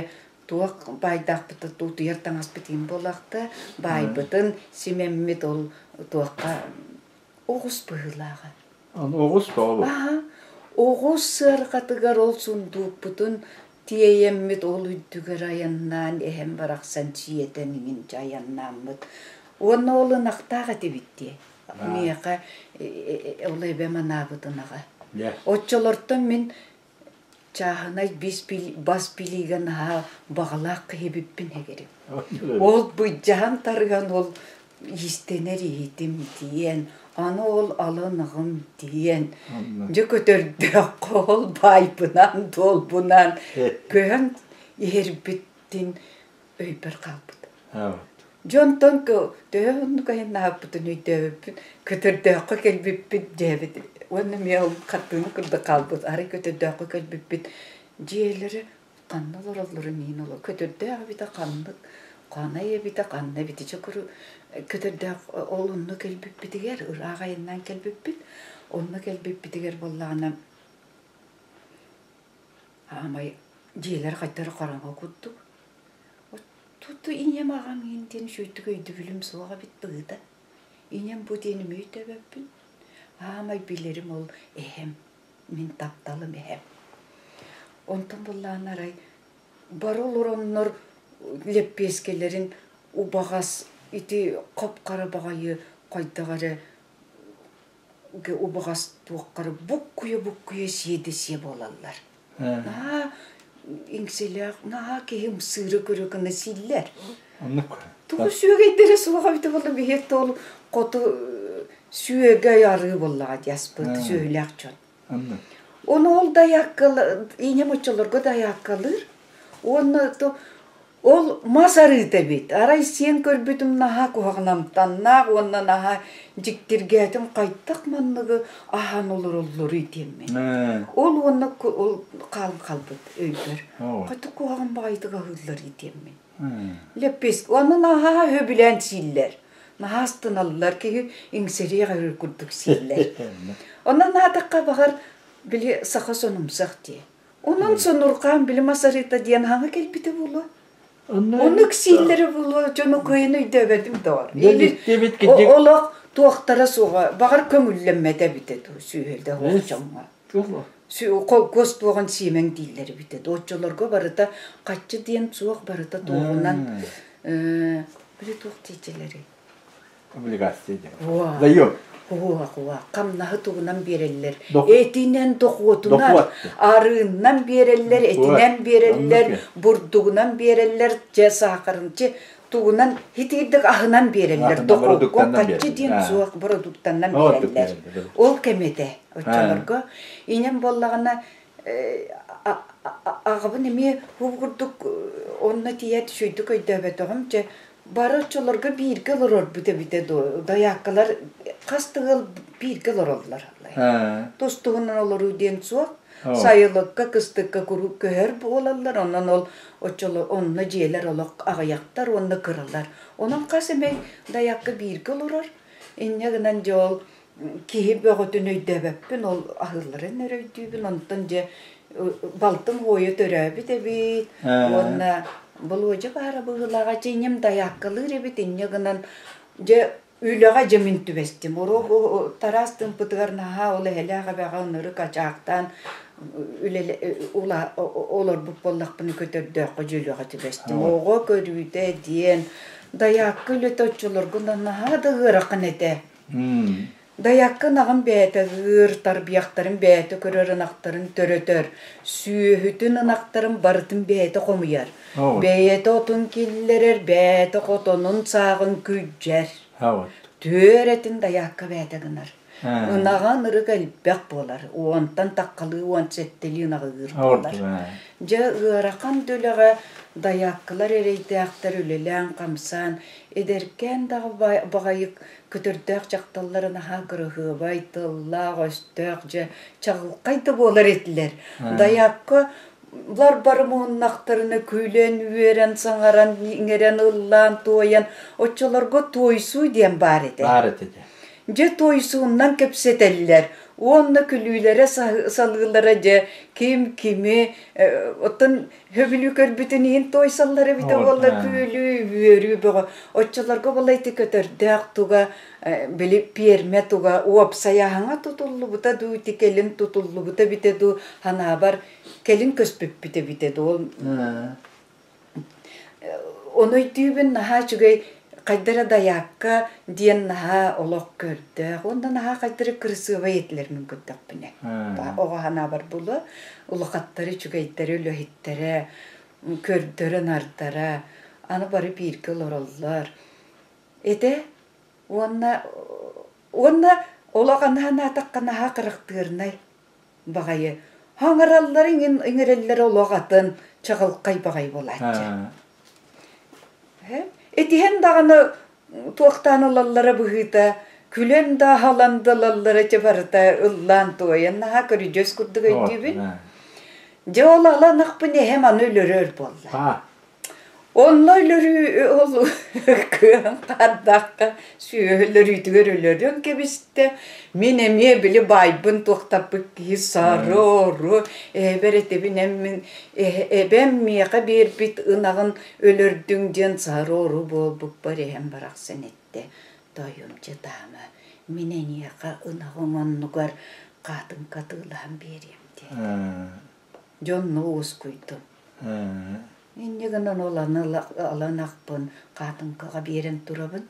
туох баайдаахпыт утуйар таҥаспыт иһин буолаахта баайбытын симэммит ол туохха оҕус быһыылааҕа. Оҕус тоҕо Аһа, оҕус сыарҕатыгар ол сундуукпутун тиэйэммит ол үрдүгэр айаннаан эһэм барахсан сиэтэн иҥин дьэ айаннааммыт. Уонна ол ынахтаах этибит дии. Миэхэ ол эбэм анаабыт ынаҕа. Оччолортон мин чааһынай бас билиигэ наһаа баҕалаах киһибиппин эгэрим. Ол быдьаһан тарыһан ол иистэнэр иһитим диэн, аны ол алын-аҕым диэн, дьэ көтөрдөөххө ол баайбынан-дуолбунан көһөн иһэрбиттин өйбөр хаалбыт. Дьонтон төһө оннук айаннаабыппытын өйдөөбүппүн, көтөрдөөххө кэлбиппит дьээбит уонна эмиэ ол хартыына курдук хаалбыт. Арай көтөрдөөххө кэлбиппит дьиэлэрэ ханна олороллорун иһин олор көтөрдөөх эбитэ ханнык ханай эбитэ ханна эбитэ чэ көтөрдөөх ол онно кэлбиппитигэр ыраах айаннаан кэлбиппит онно кэлбиппитигэр буоллаҕына аамай дьиэлэр хайдары хараҥа курдук Туту ийэм аҕам иһин диэн үчүгэйдик өйдөбүлүм суох эбит быһыыта. Ийэм бу диэн эмиэ өйдөөбөппүн. Аамай билэрим ол эһэм, мин тапталым эһэм. Онтон буллаан арай бары олороннор лэппиэскэлэрин убаҕас ити хап-хара баҕайы хайдах эрэ Убаҕас туоххары буккуйа-буккуйа сиэ-да сиэ буолаллар. Наһаа иҥсэлээх, наһаа киһи ымсыыра көрө гына сииллэр. Оннук. Тугу сүөгэйдэрэ суох эбитэ буолла биһиэт ол хоту сүөгэй арыы буоллаҕа дии аспыт сүөһүлээх дьон. Оннук. Ону ол дайааккала ийэм оччолорго дайааккалыыр уонна то Ол мас арыыта эбит. Арай сиэн көрбүтүм наһаа куһаҕан амтаннаах уонна наһаа дьиктиргээтим хайдах манныгы аһаан олороллоруй диэммин. Ол уонна ол хаалан хаалбыт өйбөр. Хайдах куһаҕан баҕайытык аһыылларый диэммин. Лэппиэс уонна наһаа сөбүлээн сииллэр. Наһаа астыналлар киһи иҥсэриэх өрөр курдук сииллэр. Онон наадахха баҕар били саха сонумсах дии. Онон сонурҕаан били мас арыыта диэн хаҥа кэлбитэ буолуо. Оннук сииллэрэ буолуо, дьону кыайан өйдөөбөтүм доҕор. Олох туохтара суоҕа, баҕар көҥүллэммэтэ эбитэ дуу, сүүһэлдэ оһох дьоҥҥо. Холкуос туоҕун сиэмэҥ дииллэр эбитэ дуу. Оччолорго барыта хаччы диэн суох, барыта туоҕунан били туох диэччилэрий? Облигация диэн. Заем. Уа, хамнаһы тугунан биэрэллэр? Этинэн дохуотунан, арыыннан биэрэллэр, этинэн биэрэллэр, бурдугунан биэрэллэр, чэ саахарын, чэ тугунан хитиирдик аһынан биэрэллэр. Дохуокка хаччы диэн суох бородууктанан биэрэллэр. Ол кэм этэ оччолорго. Инем буоллаҕына аҕабын эмиэ бу курдук онно тиийээт үчүгэйдик өйдөөбөтөҕүм чэ Бары оччолорго бииргэ олорорбут эбитэ дуо? Дайааккалар хас да ыал бииргэ олороллор. Тус-туһунан олоруу диэн суох. Сайылыкка, кыстыкка куруук көһөр буолаллар. Онон ол оччоло онно дьиэлэр олох аҕыйахтар уонна кыралар. Онон хас эмэ дайаакка бииргэ олорор. Инньэ гынан дьэ ол киһи бөҕөтүн өйдөөбөппүн, ол аһыылларын эрэ өйдүүбүн. Онтон дьэ балтым Уойа төрөөбүт эбит уонна Болуодьа баара быһыылааҕа дьэ инньэм дайааккалыыр эбит инньэ гынан дьэ үлэҕэ дьэ мин түбэстим. Уруок Тараас тыымпытыгар наһаа ол эһэлээх эбэҕэ ынырык ачаахтаан олорбут буоллахпына көтөрдөөххө дьэ үлэҕэ түбэстим. Оҕо көрүүтэ диэн дайаакка үлэтэ оччолорго наһаа да ыарахан этэ. Дайаакка ынаҕын бэйэтэ ыыр, тарбыйахтарын бэйэтэ көрөр ынахтарын төрөтөр, сүөһүтүн ынахтарын барытын бэйэтэ хомуйар. Бэйэтэ отун киллэрэр, бэйэтэ хотонун сааҕын күрдьэр. Түөрэтин дайаакка бэйэтэ гынар. Ынаҕа ынырык элбэх буолар. Уонтан таххалыы 17-лии ынаҕы ыыр буолар. Дьэ ыарахан да үлэҕэ дайааккалар эрэйдээхтэр үлэлээн-хамсаан, эдэркээн даҕа баҕайык Көтөрдөөх дьахталлара наһаа кыраһыабай, тыллаах-өстөөх, дьэ, чаҕылхай да буолар этилэр. Дайаакка лар бары муһуннахтарына күлэн, үөрэн, саҥаран, иҥэрэн, ыллаан, туойан, оччолорго туойсуу диэн баар этэ. Баар этэ дьэ. Дьэ туойсууннан кэпсэтэллэр уонна күлүүлэрэ салыылара дьэ ким кими оттон Сөбүлүү көрбүтүн иһин туойсаллар эбитэ буолла күөлүү, үөрүү бөҕө. Оччолорго буолла ити көтөрдөөх туга, били пиэрмэ туга уопсайааһыҥа тутуллубута дуу, ити кэлин тутуллубута эбитэ дуу, санаабар кэлин көспүппүт эбитэ дуу. Ону өйдүүбүн наһаа үчүгэй хайда эрэ дайаакка диэн наһаа олох көрдөөх уонна наһаа хайда эрэ кырасыабай этилэр мин көрдөхпүнэ. Оҕо санаабар буолуо улахаттары, үчүгэйдэри, үлэһиттэрэ, көрдөрө-нардара, аны бары бииргэ олороллор. Этэ уонна уонна олох анаан-аатахха наһаа харахтыырнай баҕайы. Хаҥараллар иҥин иҥэрэллэрэ олох атын чаҕылхай баҕайы буолааччы. Этиһэн даҕаны туохтаан ылаллара быһыыта, күлэн да аһалан да ылаллара дьэ барыта ыллаан-туойан наһаа көрүдьүөс курдук өйдүүбүн. Дьэ ол ала ынахпын эһэм аны өлөрөр буолла. Онно өлөрүү ол кыаһын хаардахха сүөһү өлөрүүтүгэр өлөрөн кэбистэ. Мин эмиэ били баайбын туохтаппыт киһи сары-ору эһэбэр этэбин эн мин эбэм миэхэ биэрбит ынаҕын Өлөрдүҥ диэн саһары-ору буолбуппар эһэм барахсан эттэ: «Тоойуом, дьэ таама, мин эйиэхэ ынаҕыҥ оннугар хаатыҥка атыылаһан биэриэм» диэтэ. Дьэ онно уоскуйдум. Инньэ гынан ол аны ылан ахпын хаатыҥкаҕа биэрэн турабын.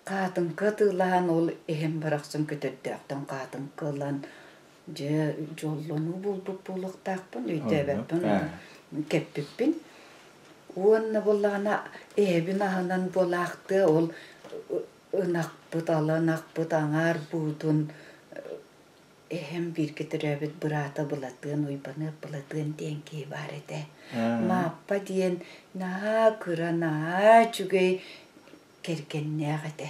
Хаатыҥка атыылаһан ол эһэм барахсан көтөрдөөхтөн хаатыҥка ылан дьэ дьоллонуу буолбут буолуохтаахпын өйдөөбөппүн кэппиппин. Уонна буоллаҕына эһэбин аһынан буолаахтыа ол ынахпыт ала ынахпыт аҥаар буутун эһэм бииргэ төрөөбүт быраата Былатыан Уйбаныап Былатыан диэн киһи баар этэ. Мааппа диэн наһаа кыра, наһаа үчүгэй кэргэннээх этэ.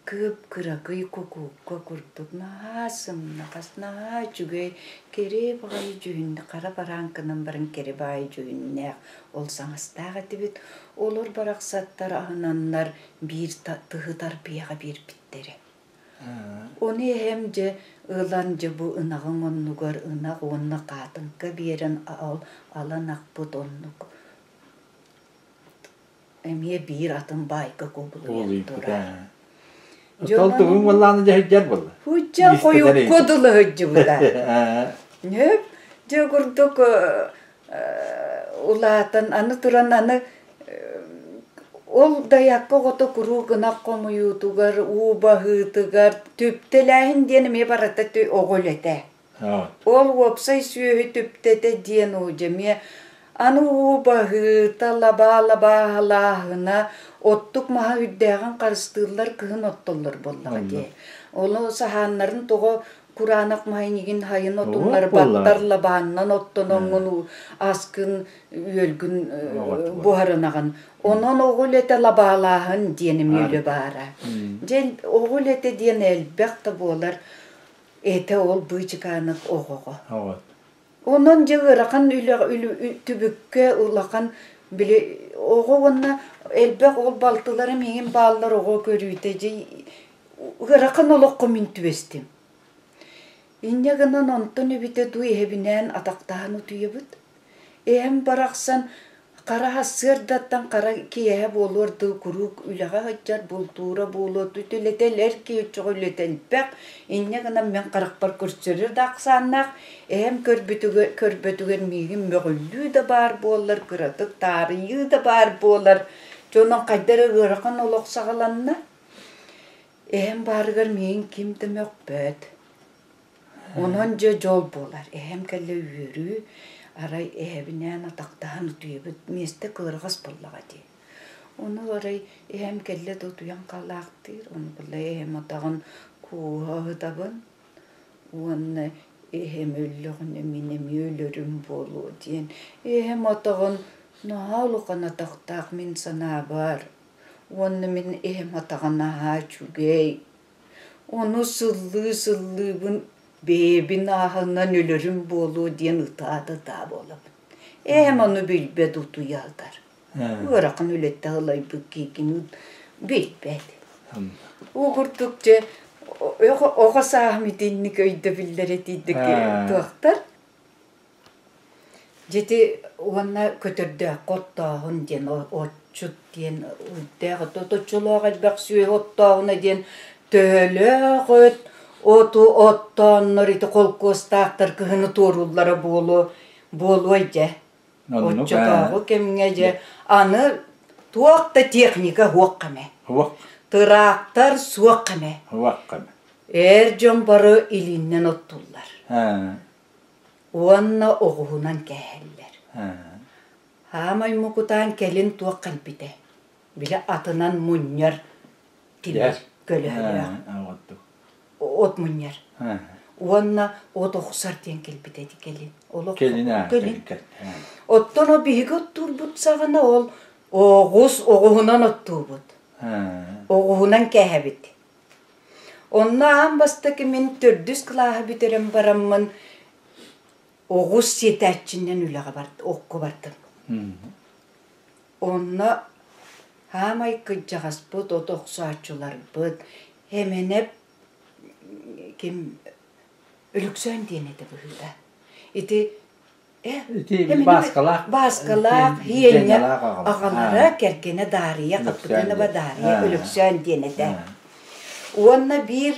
Кып-кыракый кукуукка курдук наһаа сымнаҕас, наһаа үчүгэй, кэрэ баҕайы дьүһүн, хара барааҥканан баран кэрэ баҕайы дьүһүннээх ол саҥастаах этибит. Олор барахсаттар аһынаннар биир тыһы тарбыйаҕа биэрбиттэрэ. Ону эһэм дьэ ылан дьэ бу ынаҕыҥ оннугар ынах уонна хаатыҥка биэрэн ол ала ынахпыт оннук эмиэ биир атын баайга кубулуйан турар. Ол тугуҥ буоллаҕына дьэ сылдьар буолла. Сылдьар хойукка дылы сылдьыбыта. Нөп дьэ курдук улаатан аны туран аны ол дайаакка оҕото куруук ынах хомуйуутугар, уу баһыытыгар түптэлээһин диэн эмиэ барыта оҕо үлэтэ. Ол уопсай сүөһү түптэтэ диэн уудьа эмиэ аны уу баһыыта, лабаа-лабааһылааһына, оттук маһа үрдээҕин харыстыыллар кыһын оттоллор буоллаҕа дии. Ону саһааннарын тоҕо кураанах маһы инигин хайын отуннарбаттар лабааннан оттоноҥҥун аскын үөлгүн буһарынаҕын. Онон оҕо үлэтэ лабаалааһын диэн эмиэ үлэ баара. Дьэ оҕо үлэтэ диэн элбэх да буолар Этэ ол быычыкаанык оҕоҕо. Онон дьэ ыарахан үлэ түбүккэ улахан били оҕо уонна элбэх ол балтыларым иһин бааллар оҕо көрүүтэ дьэ ыарахан олоххо мин түбэстим. Инньэ гынан онтон эбитэ дуу эһэбинээн атахтаһан утуйабыт. Эһэм барахсан хара сарсыардаттан хара киэһэ буолуор дылы куруук үлэҕэ сылдьар, бултуура буолуо, үлэтэ эр киһи оччоҕо үлэтэ элбэх. Инньэ гынан мин харахпар көрсөрө да ахсааннаах. Эһэм көрбүтүгэр, көрбөтүгэр миигин мөҕүллүү да баар буоллар, кыратык таарыйыы да баар буолар. Дьэ онон хайда эрэ ыарахан олох саҕаланна. Эһэм баарыгар миигин ким да мөхпөт. Онон дьэ дьол буолар. Эһэм кэллэ үөрүү, арай эһэбинээн атахтаһан утуйабыт, миэстэ кыараҕас буоллаҕа дии. Ону арай эһэм кэллэ да утуйан хаалаахтыыр, ону буолла эһэм атаҕын кууһа ыһытабын уонна эһэм өллөҕүнэ мин эмиэ өлөрүм буолуо диэн эһэм атаҕын наһаа улахан атахтаах мин санаабар уонна мин эһэм атаҕа наһаа үчүгэй Ону сыллыы-сыллыыбын бэйэбин ааһынан өлөрүм буолуо диэн ытаа-ытаа буолабын. Эһэм ону билбэт утуйаатар. Ыарахан үлэттэ ылайбыт киикин билбэт. Ол курдук дьэ оҕо сааһым итинник өйдөбүллэр этийдик туохтар. Дьити уонна көтөрдөөххө оттооһун диэн отчут диэн үрдээх оточчулаах элбэх сүөһү оттооһуна диэн төһөлөөх өт оту оттооннор ити холкуостаахтар кыһыны туорууллара буолуо буолуой дьэ. Оччотооҕу кэмҥэ дьэ аны туох да техника суох кэмэ. Тыраактар суох кэмэ. Эр дьон бары илииннэн оттуллар. Уонна оҕуһунан кээһэллэр. Хаамай мукутаан кэлин туох кэлбитэ, били атынан мунньар тимир көлөһөлөөх от мунньар. Уонна от охсор диэн кэлбитэ ити кэлин. Олох кэлин. Оттон о биһиги оттуурбут саҕана ол оҕус оҕуһунан оттуубут. Оҕуһунан кээһэбит. Онно аан бастакы мин төрдүс кылааһы бүтэрэн бараммын оҕус сиэтээччинэн үлэҕэ бард окко бардым. Онно хаамай кырдьаҕаспыт, от охсооччуларбыт Эмэнэп ким Өлөксөөн диэн этэ быһыыта. Ити Ити Бааскалаах Бааскалаах Һиэнньэ аҕалара кэргэнэ Даарыйа Хаппытынова Даарыйа Өлөксөөн диэн этэ. Уонна биир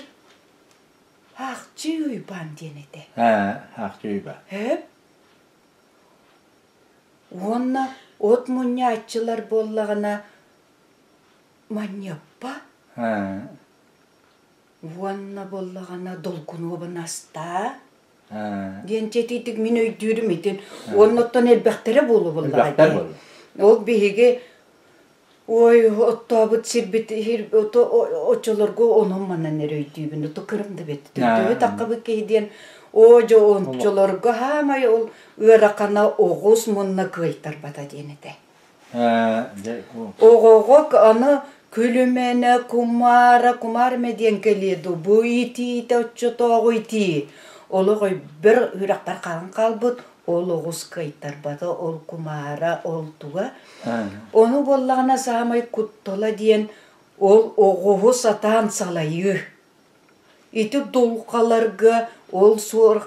Аахчыы Уйбаан диэн этэ. Аахчыы Уйбаан. Хөп. Уонна от мунньааччылар буоллаҕына Манньыаппа уонна буоллаҕына Долгунуобун астаа диэн чэтиитик мин өйдүүрүм итин уонна оттон элбэхтэрэ буолуо буоллаҕа дии. Ол биһиги ой оттообут сирбит оччолорго онон манан эрэ өйдүүбүн ото кырым да бэт төһө таххабыт киһи диэн оо дьэ ончолорго хаамай ол ыарахана оҕус мунна кыайтарбата диэн этэ. Оҕоҕо аны күлүмэнэ кумаара кумаар эмэ диэн кэлиэ дуу бу итиитэ оччотооҕу итии олох өйбөр үрэхпэр хаалан хаалбыт ол оҕус кыайтарбата ол кумаара ол туга ону буоллаҕына саамай куттала диэн ол оҕуһу сатаан салайыы ити дулҕаларга ол суор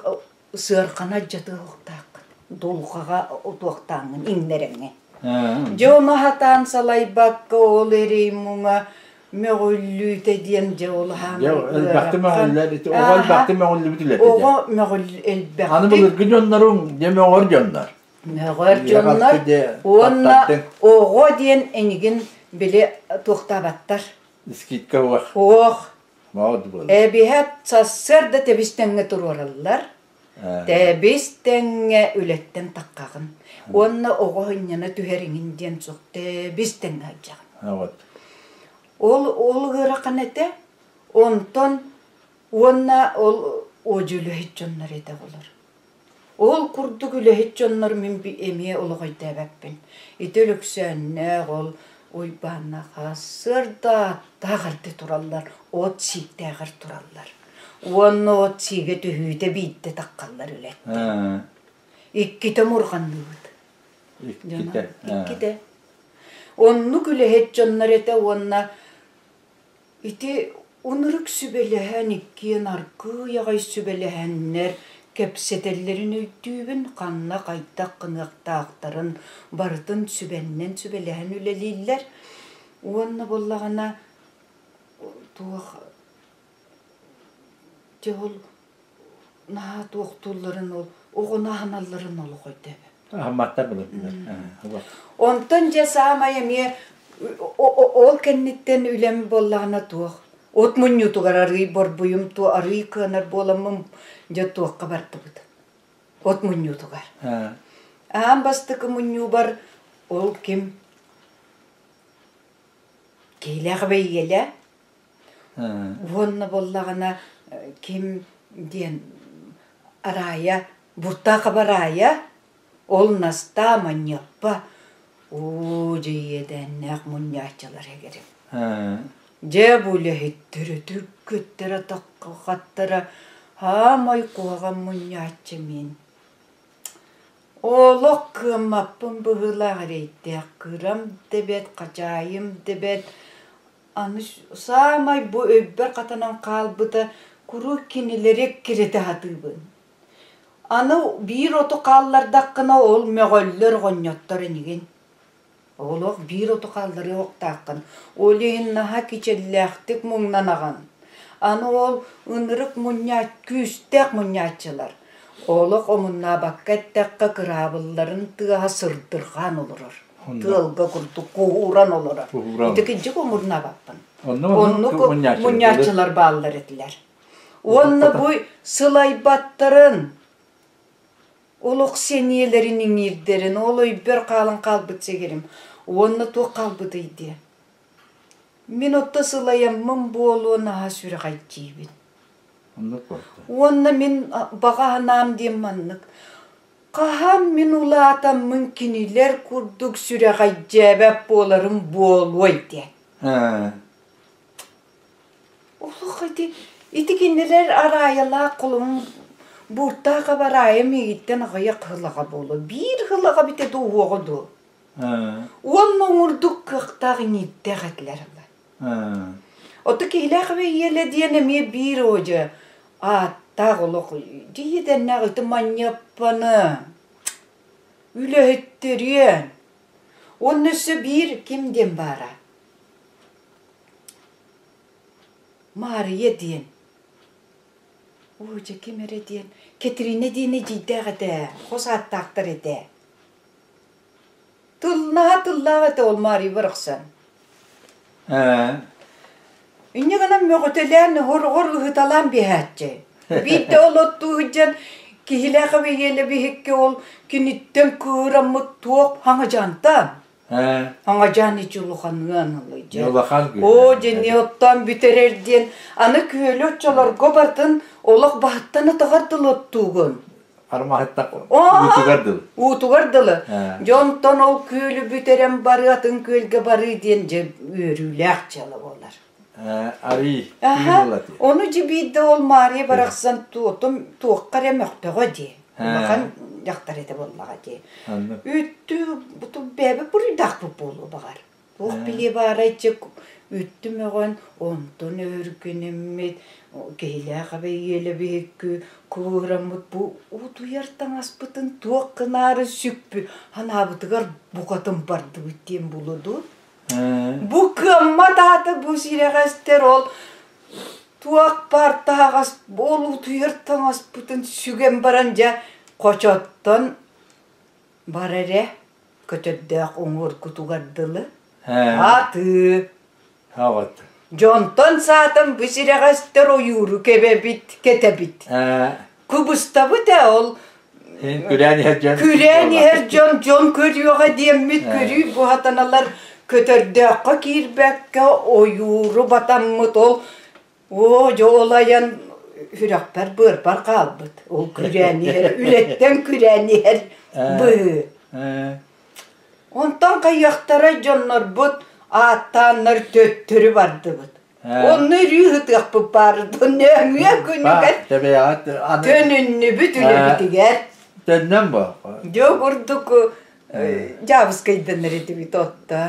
сыархана дьатыһыахтааххын дулҕаҕа утуохтааҥҥын иҥнэрэҥҥин дьэ ону сатаан салайбакка ол эрэй муҥа мөҕүллүүтэ диэн дьэ ол Дьэ элбэхтик мөҕүллэр ити оҕо элбэхтик мөҕүллүбүт үлэтэ оҕо мөҕүл элбэхтик Аны былыргы дьонноруҥ дьэ мөҕөр дьоннор. Мөҕөр дьоннор уонна оҕо диэн эйигин били туохтаабаттар. Скидка уох. Уох. Эбиһэт сарсыарда тэбис-тэҥҥэ туруораллар. Тэбис-тэҥҥэ үлэттэн таххаҕын. Уонна оҕо ынньана түһэр иҥин диэн суох тэбис-тэҥҥэ сылдьаҕын. Ол ол ыарахан этэ. Онтон уонна ол одьу үлэһит дьоннор этэ оҕолор. Ол курдук үлэһит дьоннор мин эмиэ олох өйдөөбөппүн. Ити Өлөксөөннөөх ол Уйбааннаах сарсыарда аттаах эрдэ тураллар, от сииктээҕэр тураллар. Уонна от сиигэ түһүүтэ биирдэ таххаллар үлэттэн. Иккитэ мурҕанныбыт. Иккитэ. Иккитэ. Оннук үлэһит дьоннор этэ уонна Ити ынырык сүбэлэһэн иккиэн аргыый аҕай сүбэлэһэннэр кэпсэтэллэрин өйдүүбүн, ханна хайдах гыныахтаахтарын барытын сүбэннэн сүбэлэһэн үлэлииллэр. Уонна буоллаҕына туох дьэ ол наһаа туохтуулларын ол оҕону аһыналларын олох өйдөөбөт. Аһымматтар былыргылар. Онтон дьэ саамай эмиэ ол кэнниттэн үлэм буоллаҕына туох от мунньуутугар арыый борбуйум туо арыый кыанар буоламмын дьэ туохха бардыбыт от мунньуутугар. Аан бастакы мунньуубар ол ким Киһилээх бэйиэлэ Уонна буоллаҕына ким диэн Араайа, Буртаахаба Араайа, ол Настаа Манньыаппа оо дьэ иэдээннээх мунньааччылар эгэрим. Дьэ бу үлэһиттэрэ түргүттэрэ таххаттара хаамай куһаҕан мунньааччы мин. Олох кыаммаппын быһыылаах эрэйдээх кырам да бэт, хачаайым да бэт Аны саамай бу өйбөр хатанан хаалбыта куруук кинилэри эккирэтэ сатыыбын. Аны биир оту хааллардаххына ол мөҕөллөр оҕонньоттор инигин. Олох биир оту хаалларыа уохтааххын. Ол иһин наһаа кичэллээхтик муҥнанаҕын. Аны ол ынырык мунньаа күүстээх мунньааччылар. Олох омуннаабакка эттэххэ кыраабылларын тыаһа сырдырҕаан олорор. Тыалга курдук куһууран олорор. Ити кырдьык омурнаабаппын. Оннук мунньааччылар бааллар этилэр. Уонна бу сылайбаттарын, олох сэниэлэрин иҥиирдэрин, ол өйбөр хаалан хаалбыт сэгэрим. Уонна туох хаалбытый диэ. Мин отто сылайаммын буолуо наһаа сүрэҕэлдьиибин. Уонна мин баҕа санаам диэн маннык. Хаһан мин улаатаммын кинилэр курдук сүрэҕэлдьээбэт буоларым буолуой диэн. Олох ити ити кинилэр араайалаах холумун бууртаах абараайа миигиттэн аҕыйах сылаҕа буолуо. Биир сылаҕа бүтэ дуу уоҕа дуу. Уонна оҥордук кыахтаах иҥиирдээх этилэр. Ото киһилээх ийэлэ диэн эмиэ биир одьа ааттаах олох дьиэтэннээх ити манньыаппаны үлэһиттэриэн уонна өссө биир ким диэн баара Маарыйа диэн оо дьэ ким эрэ диэн Кэтириинэ диэн эдьиийдээх этэ хос ааттаахтар этэ Тыллаһа тыллаах этэ ол Маарыйа барахсан. Инньэ гынан мөҕүтэлээн, хороҕор ыһыталаан биһээччи. Биирдэ ол оттуу сылдьан киһилээх эбийиэлэ биһикки ол киниттэн кыыраммыт туох хаҥадьаантан. Хаҥадьаан ичи улаханыан ылый дьэ. Улахан күөл. Оо дьини оттоон бүтэрэр диэн аны күөлү оччолорго бартын олох баһыттан атаҕар дылы оттуугун. Армаһыттах уутугар дылы. Уутугар дылы. Дьонтон ол күөлү бүтэрэн барыы атын күөлгэ барыы диэн дьэ үөрүүлээх дьыала буолар. Арый Ону дьэ биирдэ ол Маарыйа барахсан туотум туохха эрэ мөхтөҕө дии. Улахан дьахтар этэ буоллаҕа дии. Үттү буту бэйэбит буруйдаахпыт буолуо баҕар. Туох билиэ баарай дьэ үттү мөҕөн, онтон өргүнэммит, киһилээх эбэйиэлэ биһикки кууһураммыт бу утуйар таҥаспытын туох гынаары сүкпү санаабытыгар букатын бардыбыт диэн буолуо дуу? Бу кыаммат аата бу сирэҕэстэр ол туох баар таһаҕас ол утуйар таҥаспытын сүгэн баран дьэ хочоттон бар эрэ көтөрдөөх уҥуоргутугар дылы атыы дьонтон саатан бу сирэҕэстэр ойууру кэбэбит кэтэбит кыбыстабыт ээ ол күрээн иһэр дьон күрээн иһэр дьон дьон көрүөҕэ диэммит көрүү буһатаналар көтөрдөөххө киирбэккэ ойууру батаммыт ол оо дьэ ол айан сүрэхпэр быарбар хаалбыт ол күрээн иһэр үлэттэн күрээн иһэр быһыы онтон хайыахтара дьоннорбут ааттааннар төттөрү бардыбыт онно өрүү ытыахпыт баарытын нөҥүө күнүгэр төнүннүбүт үлэбитигэр төннөн бу дьэ курдук дьаабыскайданар этибит отто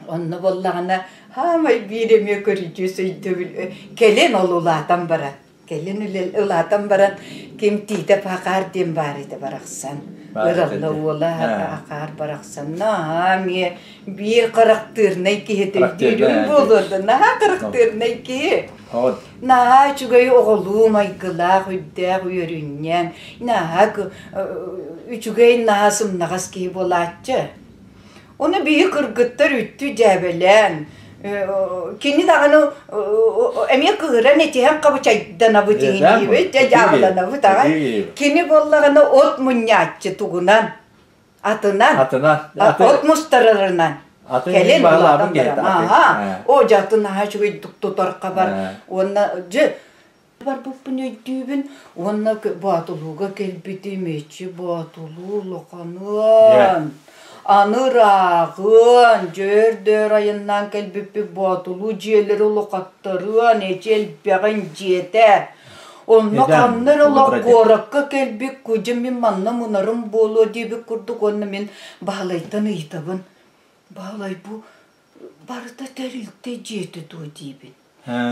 онно буоллаҕына хаамай биир эмиэ көрүдьүөс өйдөбүл кэлин ол улаатан баран кэлин улаатан баран ким Тиитэп Хакаар диэн баар этэ барахсан Ыралла уола Хакаар барахсан наһаа эмиэ биир харахтыырнай киһи өйдүүрүм буолуо да наһаа харахтыырнай киһи наһаа үчүгэй оҕолуу майгылаах үрдээх үөрүнньэҥ наһаа үчүгэй наһаа сымнаҕас киһи буолааччы ону биһи кыргыттар үттү дьээбэлээн кини даҕаны эмиэ кыһыран этиһэн хабычайданабыт иһиниибит дьэ дьаабыланабыт аҕай кини буоллаҕына от мунньааччы тугунан атынан атынан от мустарарынан кэлин улаатан баран аха о дьэ атын наһаа үчүгэйдик тутар хабар уонна дьэ барбыппын өйдүүбүн уонна Боотулууга кэлбитим эчи Боотулуу улаханыан аны ырааҕыан дьөөр-дөөр айаннаан кэлбиппит Боотулуу дьиэлэри улахаттарыан эчи элбэҕин дьиэтэ онно ханна эрэ олох куоракка кэлбит кудьа мин манна мунарым буолуо диэбит курдук уонна мин Баһылайтан ыйытабын Баһылай бу барыта тэрилтэ дьиэтэ дуо диибин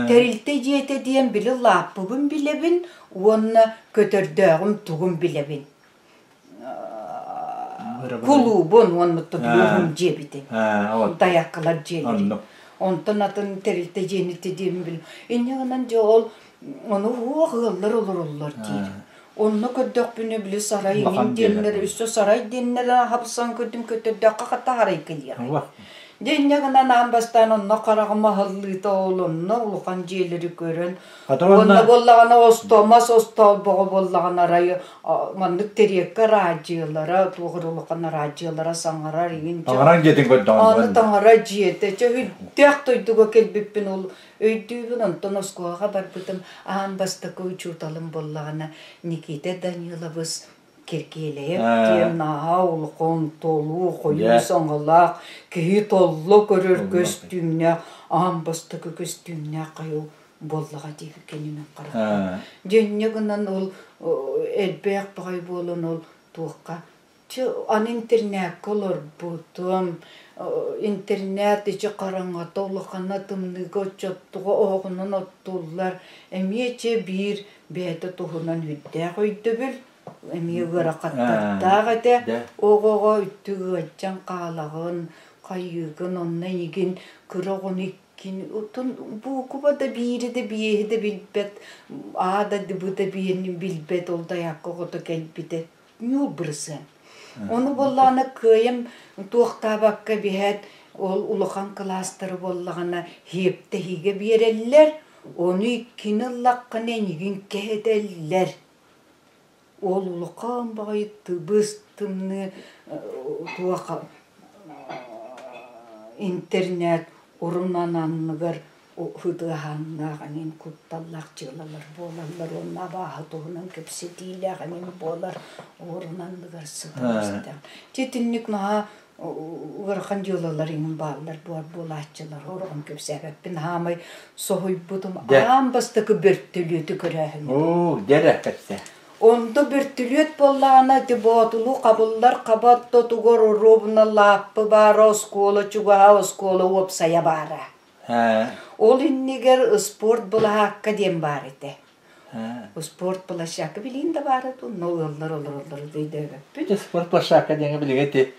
Тэрилтэ дьиэтэ диэн били лааппыбын билэбин уонна көтөрдөөҕүм тугун билэбин. Кулуубун уонна тутуһум дьиэбитин. Тайаккалар дьиэлэрин. Онтон атын тэрилтэ дьиэни диэбин билим. Инньэ гынан дьэ ол ону уох ыаллар олороллор диир. Онно көрдөхпүнэ били сарай иҥин диэннэр өссө сарай диэннэр хапсан көрдүм көтөрдөөххө хата арай кэлиэх. Дьэ инньэ гынан аан бастаан онно хараҕым аһыллыыта ол онно улахан дьиэлэри көрөн уонна буоллаҕына остомас остоолбоҕо буоллаҕына арай маннык тэриэккэ араадьыйалара туох эрэ улахан араадьыйалара саҥарар иҥин Таҥараҥ дьиэтин көрдөҕүн Аны таҥара дьиэтэ чэ үрдээх дойдуга кэлбиппин ол Өйдүүбүн, онтон оскуолаҕа барбытым аан бастакы учууталым буоллаҕына Никита Даниловыс Киргиэлэйэп диэн наһаа улахан, толуу, хойуу саҥалаах, киһи толло көрөр көстүүмнээх, аан бастакы көстүүмнээх хайыл буоллаҕа дии кинини харахпар. Дьэ инньэ гынан ол элбэх баҕайы буолан ол туохха Чэ, аны интернеккэ олорбутум. Интернет ичи хараҥата улахана тымныыга оччоттуга оһоҕунан оттуллар. Эмиэ чэ биир бэйэтэ туһунан үрдээх өйдөбүл, эмиэ ыарахаттардаах этэ. Оҕоҕо үттү ыалдьан хаалаҕын, хайыыгын, онно эйигин кыра оҕону иккини оттон буукуба да биири да биэһи да билбэт, аа да б да биэни билбэт ол дайаакка оҕото кэлбитэ. Ньуул бырысыан. Ону буоллаҕына кыайан туохтаабакка биһээт Ол улахан кылаастары буоллаҕына иэптэһиигэ биэрэллэр, ону иккини ыллаххына эйигин кэһэтэллэр. Ол улахан баҕайы тыбыс-тымныы туох интернет урунан анныгар ытыаһааннаах эҥин кутталлаах дьыалалар буолаллар уонна абааһы туһунан кэпсэтиилээх эҥин буолар орун анныгар сытан истэҕин. Дьэ итинник наһаа ыарахан дьыалалар иҥин бааллар буолар буолааччылар ороҕун кэпсээбэппин хаамай соһуйбутум аан бастакы бөртөлүөтү көрөөһүнүм. Оо, дьэ кэпсээ. Онто бөртөлүөт буоллаҕына ити боотулуу хабыллар хаба ортотугар оруобуна лааппы баара оскуола чугаһа оскуола уопсайа баара. Ол иннигэр спорт былаһаакка диэн баар этэ. Спорт площадка билигин да баара дуу, но ыаллар олороллор өйдөөбөппүт. Спорт площадка диэҥэ билигин ити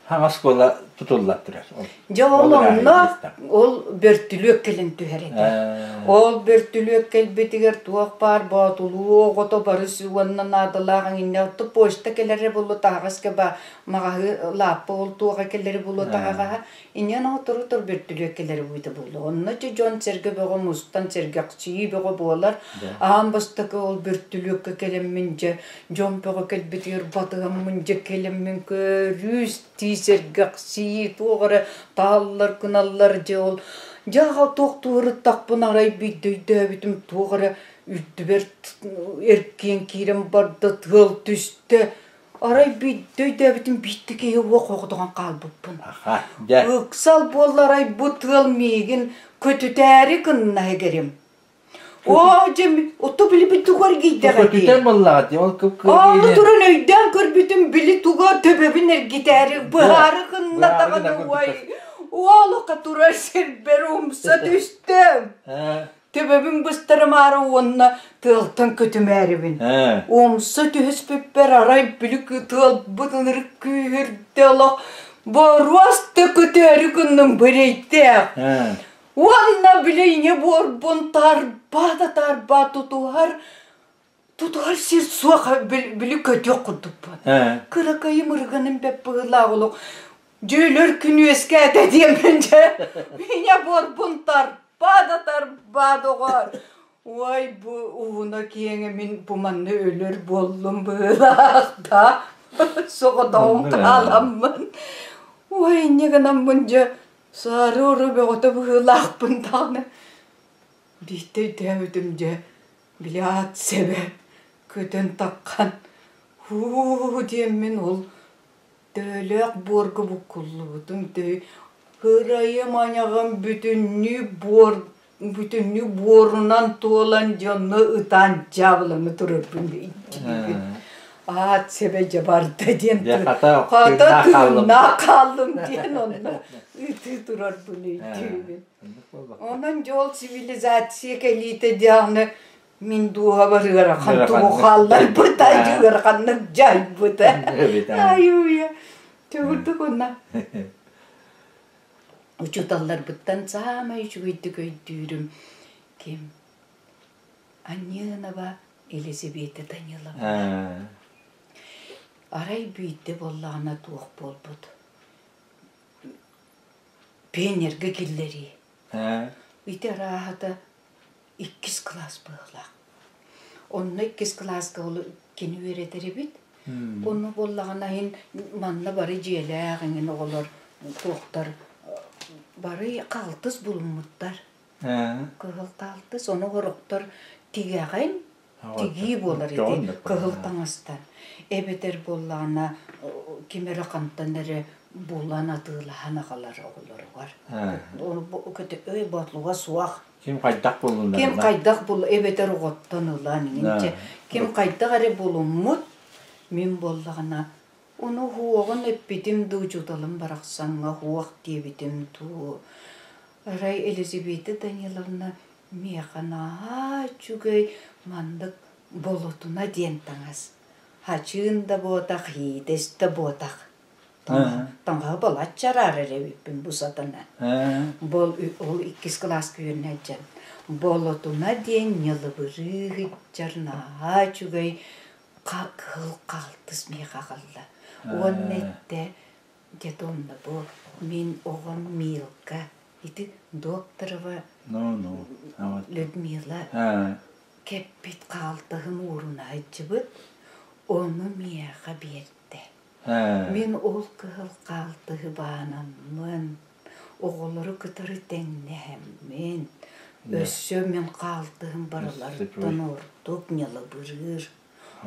Хаҥа оскуола тутуллан турар. Дьэ ол онно ол бөртүлүөк кэлэн түһэр этэ. Ол бөртүлүөк кэлбитигэр туох баар боотулуу оҕото бары уонна наадалаах эҥиннэ отто почта кэлэрэ буолуо таһаҕаска ба маҕаһыы лааппы ол туоха кэлэрэ буолуо таһаҕаһа инньэн оҕотору тор бөртүлүөк кэлэрэ буйта буолуо. Онно дьэ дьон сэргэ бөҕө мустан сэргэхсийии бөҕө буолар. Аан бастакы ол бөртүлүөккэ кэлэммин дьэ Дьон бөҕө кэлбитигэр батыһаммын дьэ кэлэммин көрүүс тии сэргэхсийии туох эрэ тааллар гыналлар дьэ ол дьэ аҕа туох туорутахпын арай биирдэ өйдөөбүтүм туох эрэ үрдүбэр эркиэн киирэн барда тыал түстэ арай биирдэ өйдөөбүтүм биирдэ киһи уох оҕотоҕон хаалбыппын ыксал буолла арай бу тыал миигин көтүтээри гынна эгэрим Оо, дьэ, ото били тугу эргийдэҕэ дии. Көтүтэн буоллаҕа дии, ол Ону туран өйдөөн көрбүтүм, били туга төбөбүн эргитээри быһаары гынна даҕаны уой. Уолука турар сирбэр умса түстүм. Төбөбүн быстарымаары уонна тыалтан көтүмээрибин. Умса түһүспүппэр арай били тыалбыт ынырык күүһүрдэ олох боруос да көтөөрү гынным бырэйдээх. Уонна били ийэ буорбун тарбаа да тарбаа тутуһар тутуһар сир суох били көтүөх курдукпун. Кыракайым ырыганым бэп быһыылаах олох дьүүлүр күн үөскээтэ диэммин дьэ ийэ буорбун тарбаа да тарбаа доҕор. Ой бу уһуна киэҥэ мин бу манна өлөр буоллум быһыылаах да соҕотоҕун хааламмын. Ой инньэ гынаммын дьэ Саары-ору бөҕөтө быһыылаахпын даҕаны биирдэ өйдөөбүтүм дьэ били аат сэбэ көтөн таххан һуу диэммин ол төһөлөөх буорга буккуллубутум төһө ырайым айаҕым бүтүннүү буор бүтүннүү буорунан туолан дьонно ытаан дьаабылана турарбын өйдүүбүн аат сэбэ дьэ барда диэн хата тыыннаах хааллым диэн онно ытыы турарбын өйдүүбүн онон дьэ ол цивилизация кэлиитэ даҕаны мин дууһабар ыарахан тугу хаалларбыта ыараханнык дьайбыта айууйа төгүрдүк онно Учууталларбыттан саамай үчүгэйдик өйдүүрүм ким? Анньыынова Елизавета Даниловна. Арай биирдэ буоллаҕына туох буолбут? Пионерга киллэрии. Ити арааһата иккис кылаас быһыылаах. Онно иккис кылааска ол кини үөрэтэр эбит. Онно буоллаҕына иһин манна бары дьиэлээх эҥин оҕолор туохтар бары хаалтыс булуммуттар. Кыһыл хаалтыс, ону сорохтор тигэҕин тигии буолар ити кыһыл таҥастан. Эбэтэр буоллаҕына ким эрэ хантан эрэ булан атыылаһан аҕалар оҕолоругар. Өй ботлуга суох. Ким хайдах булуннарына. Ким хайдах бул эбэтэр оҕоттон ылан иҥинчэ ким хайдах эрэ булуммут мин буоллаҕына ону уһуоҕун эппитим дуу учууталым барахсаҥҥа уһуох диэбитим дуу арай Елизавета Даниловна миэхэ наһаа үчүгэй маннык болотуна диэн таҥас хачыын да буотах иидэс да буотах Таҥаһы балачча араарар эбиппин бу сатана. Бол ол иккис кылааска үөрэнээччи Болотуна диэн ньылыбырыы сылдьар наһаа үчүгэй кыһыл хаалтыс миэхэ аҕалла. Уонна эттэ Детомна бу мин оҕом Милка ити Докторова Ну, ну. Людмила кэппит хаалтаһын ууруна сылдьыбыт, ону миэхэ биэрдэ. Мин ол кыһыл хаалтыһы баанаммын, оҕолору кытары тэҥнэһэммин, өссө мин хаалтыһым барыларыттан ордук ньалыбырыыр,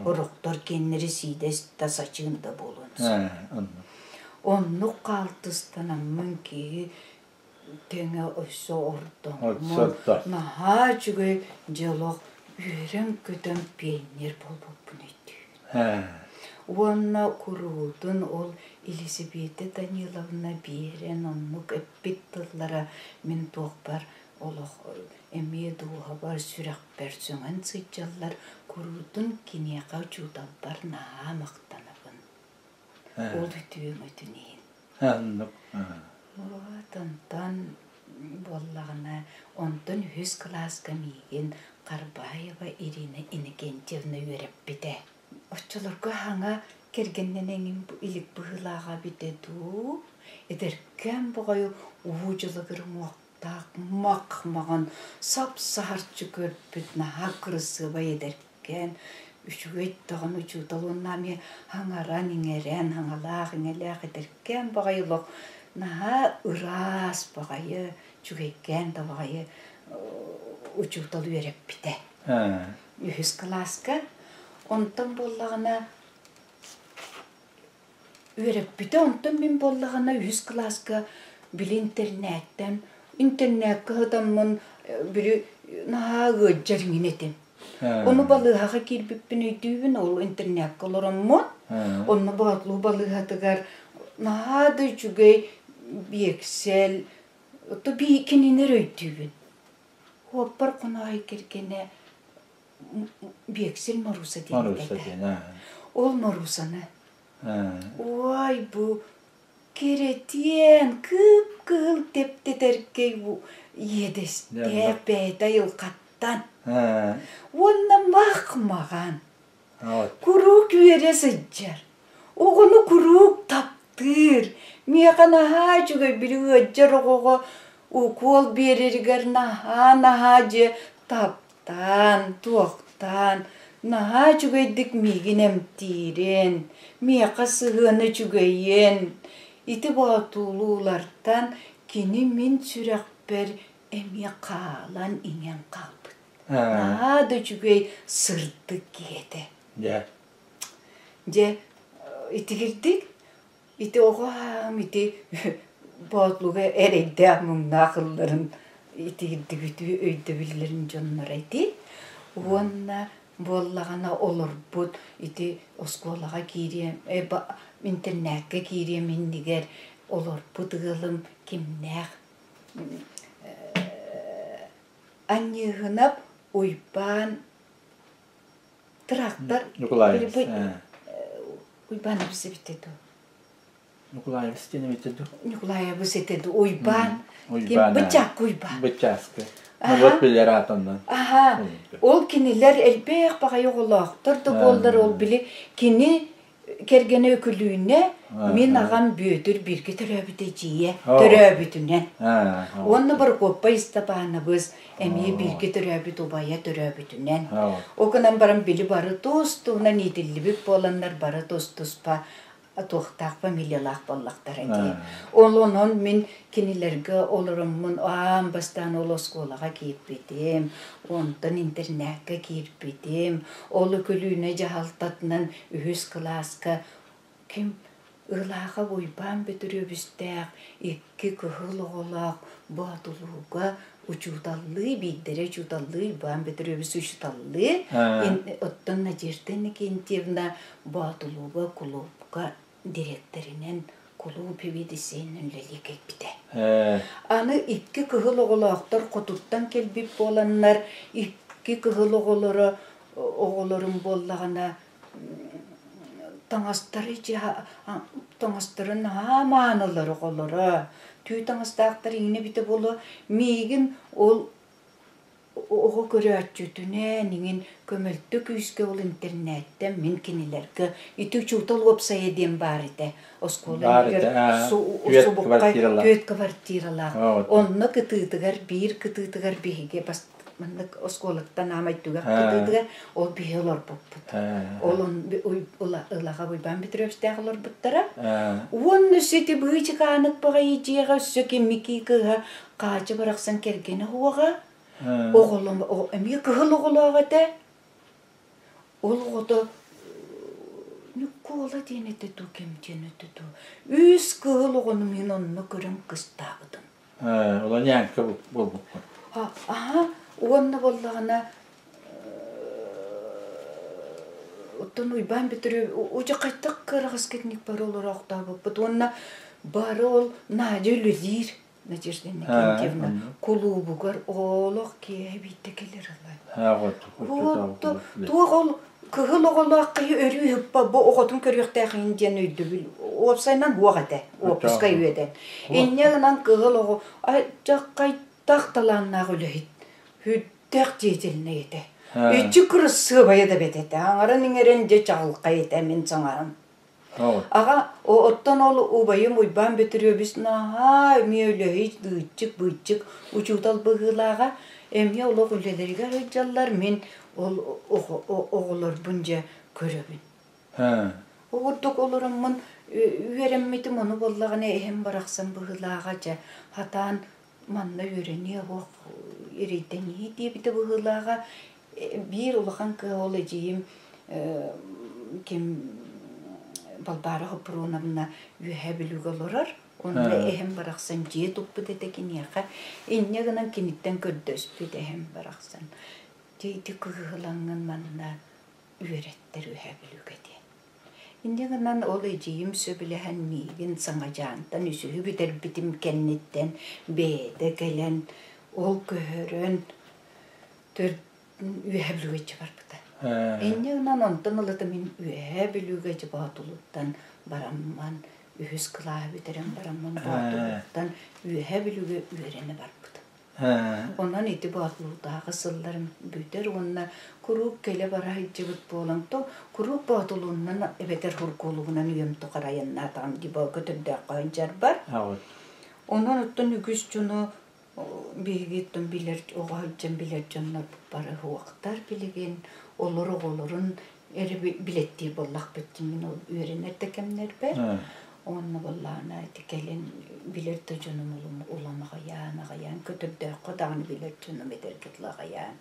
орохтор киэннэри сиидэс да сачыын да буолуон сөп. Оннук хаалтыстанаммын киһи тэҥэ өссө ордоммун, наһаа үчүгэй дьолох үөрэн-көтөн пионер буолбуппун өйдүүбүн. Уонна куруутун ол Елизавета Даниловна биэрэн оннук эппит тыллара мин туохпар олох эмиэ дууһабар, сүрэхпэр сөҥөн сылдьаллар, куруутун киниэхэ учууталбар наһаа махтанабын. Ол үтүөм өтүн иһин. Оннук. Вот онтон буоллаҕына, онтон үһүс кылааска миигин Харбаева Ирина Иннокентьевна үөрэппитэ. Оччолорго хаҥа кэргэннэн эҥин илик быһыылааҕа эбитэ дуу, эдэркээн баҕайы уу дьылыгыр уҥуохтаах мах-маҕан сап-саһарчы көрбүт наһаа кырасыабай эдэркээн үчүгэй даҕаны учуутал уонна эмиэ хаҥаран-иҥэрэн, хаҥалаах-иҥэлээх эдэркээн баҕайы олох наһаа ыраас баҕайы, үчүгэйкээн да баҕайы учуутал үөрэппитэ. Үһүс кылааска. Онтон буоллаҕына үөрэппитэ, онтон мин буоллаҕына үһүс кылааска били интернээттэн, интернээккэ сытаммын били наһаа ыалдьар иҥин этим. Ону балыыһаҕа киирбиппин өйдүүбүн, ол интернээккэ олороммун, онно Боотулуу балыыһатыгар наһаа да үчүгэй биэксэл, то кинини эрэ өйдүүбүн. Уоппар Хоноой кэргэнэ Биэксил Моруса диэн Моруса этэ. диэн, Ол Морусаны ой бу кэрэтиэн кып-кыһыл тэптэтэркэй иэдэстээх бэйэтэ айылҕаттан уонна мах-маҕан куруук үөрэ сылдьар оҕону куруук таптыыр миэхэ наһаа үчүгэй били ыалдьар оҕоҕо укуол биэрэригэр наһаа-наһаа дьэ таптаан туохтаан наһаа үчүгэйдик миигин эмтиирин миэхэ сыһыана үчүгэйин ити боотулуулартан кини мин сүрэхпэр эмиэ хаалан иҥэн хаалбыт наһаа да үчүгэй сырдык киһи этэ дьэ итигирдик ити оҕо аам ити боотулуга эрэйдээх муҥнаах ылларын итигирдик үтүө өйдөбүллэрин дьонноро ити уонна буоллаҕына олорбут ити оскуолаҕа киириэм интернакка киириэм иннигэр олорбут ыалым кимнээх Анньыыһынап Уйбаан Трактор Ньукулаевич. Уйбаанабыс эбитэ дуу? Ньукулаевич диэн эбитэ дуу? Ньукулаевич этэ дуу? Уйбаан. Ким Быччаакка Уйбаан. Быччааскы. Норуот билэр аатынан. Аха. Ол кинилэр элбэх баҕайы оҕолоохтор да буоллар ол били кини кэргэнэ Өкүлүүнэ мин аҕам Бүөтүр бииргэ төрөөбүт эдьиийэ төрөөбүтүнэн уонна Борокуоппай Ыстапаанабыс эмиэ бииргэ төрөөбүт убайа төрөөбүтүнэн ол гынан баран били бары тус-туһунан иитиллибит буоланнар бары тус-туспа туохтаах фамилиялаах буоллахтара дии. Ол онон мин кинилэргэ олороммун аан бастаан ол оскуолаҕа киирбитим, онтон интернакка киирбитим, ол Өкүлүүнэ дьаһалтатынан үһүс кылааска ким Ылаахап Уйбаан Бөтүрүөбүстээх икки кыһыл оҕолоох Боотулууга учууталлыы, биирдэрэ учууталлыы, Уйбаан Бөтүрүөбүс учууталлыы, оттон Надежда Иннокентьевна Боотулууга кулуупка дириэктэринэн кулууп сэбиэдиссэйинэн үлэлии кэлбитэ. Аны икки кыһыл оҕолоохтор хотуттан кэлбит буоланнар, икки кыһыл оҕолоро оҕолорум буоллаҕына таҥастары таҥастарын наһаа маанылар оҕолоро түү таҥастаахтар иҥнэ эбитэ буолуо миигин ол Оҕо көрөөччүтүнэн иҥин көмөлтө күүскэ ол интернеттэн мин кинилэргэ ити учуутал уопсайа диэн баар этэ. Оскуола Баар иннигэр этэ, түөрт субукка квартиралаах. түөрт квартиралаах. Онно кытыытыгар биир кытыытыгар биһиги маннык оскуолаттан аамай түгэх кытыытыгар ол биһи олорбуппут. Ол ылаҕа Уйбаан Петровичтаах олорбуттара. Уонна өссө ити быычыкаанык баҕайы дьиэҕэ өссө киммикии кыыһа Хаачы барахсан кэргэнэ уоҕа оҕолом эмиэ кыһыл оҕолоох этэ. Ол оҕото Ньуккуола диэн этэ дуу, ким диэн этэ дуу. Үс кыһыл оҕону мин онно көрөн кыстаабытым. Ола ньээҥкэ буолбуккун. Аха, уонна буоллаҕына оттон Уйбаан Бөтүрү уже хайтах кыараҕас кэтник бары олороохтообуппут уонна бары ол Надя үлэлиир Надежда Иннокентьевна кулуубугар олох киэһэ биирдэ кэлэр ылай. Туох ол кыһыл оҕолоох киһи өрүү ыппа бу оҕотун көрүөхтээхин диэн өйдөбүл уопсайынан уох этэ уоппуска үөдэн. Инньэ гынан кыһыл оҕо дьаххайтах талааннаах үлэһит сүрдээх деятельнэй этэ. Иччи кырасыабайа да бэт этэ. Аҥарын иҥэрэн дьэ чаҕылхай этэ мин саҥарым. Аҕа, оттон ол убайым Уйбаан Бөтүрүөбүс наһаа эмиэ үлэһит, ыыччык-быыччык учуутал быһыылааҕа. Эмиэ олох үлэлэригэр сылдьаллар, мин ол оҕолорбун дьэ көрөбүн. Ол курдук олороммун үөрэммитим, ону буоллаҕына эһэм барахсан быһыылааҕа дьэ хатаан манна үөрэниэ оһох эрэйдэниһии диэбитэ быһыылааҕа. Биир улахан кыһа ол эдьиийим ким Балбаара Хоппуруоновна Үөһээ Бүлүүгэ олорор. Онно эһэм барахсан дьиэ туппут этэ киниэхэ. Инньэ гынан киниттэн көрдөспүт эһэм барахсан. Дьэ ити кыһыылаҥҥын манна үөрэттэр Үөһээ Бүлүүгэ диэн. Инньэ гынан ол эдьиийим сөбүлэһэн миигин Саҥадьаантан үсүһү бүтэрбитим кэнниттэн бэйэтэ кэлэн ол көһөрөн төрт Үөһээ Бүлүүгэ илдьэ барбыта. Инньэ гынан онтон ылата мин Үөһээ Бүлүүгэ Боотулуттан бараммын үһүс кылааһы бүтэрэн бараммын Боотулуттан Үөһээ Бүлүүгэ үөрэнэ барбытым. Онон ити Боотулуутааҕы сылларым бүтэр уонна куруук кэлэ-бара сылдьыбыт буолан, то куруук Боотулуунан эбэтэр Һургуулугунан үйэм тухары айаннаатаҕым дии көтөрдөөххө сылдьарбар. Онон оттон үгүс дьону биһиги билэр оҕо сылдьан билэр дьоннор бары уохтар билигин олор оҕолорун эрэ билэттиир буоллахпыт дии мин ол үөрэнэр да кэмнэрбэр уонна буоллаҕына ити кэлин билэр да дьонум улам аҕыйаан аҕыйаан көтөрдөөххө даҕаны билэр дьонум этэргэ дылы аҕыйаан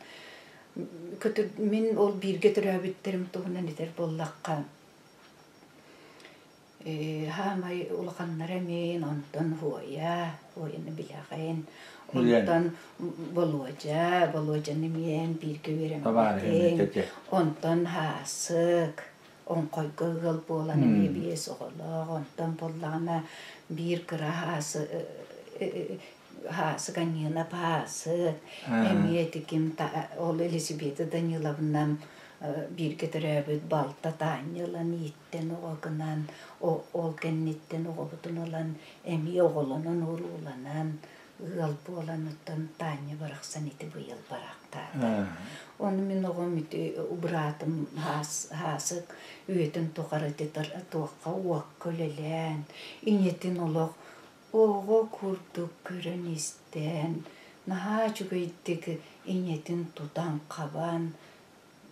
көтөр мин ол бииргэ төрөөбүттэрим туһунан этэр буоллахха Хаамай улаханнара мин, онтон Хуоя, Хуояны билэҕин, онтон Болуодьа, Болуодьаны миэн бииргэ үөрэммитим, онтон Хаасык, Оҥхойго ыал буолан эмиэ биэс оҕолоох, онтон буоллаҕына биир кыра Хаасы Хаасык Анньыына Паасык, эмиэ ити ким ол Елизавета Даниловна бииргэ төрөөбүт балта Таанньа ылан ииттэн оҕо гынан, ол кэнниттэн оҕобутун ылан эмиэ оҕолонон урууланан ыал буолан оттон Таанньа барахсан ити быйыл бараахтаата. Ону мин оҕом ити быраатым Хаасык үйэтин тухары ити туохха уокка үлэлээн, ийэтин олох Оҕо курдук көрөн-истэн, наһаа үчүгэйдик ийэтин тутан-хабан,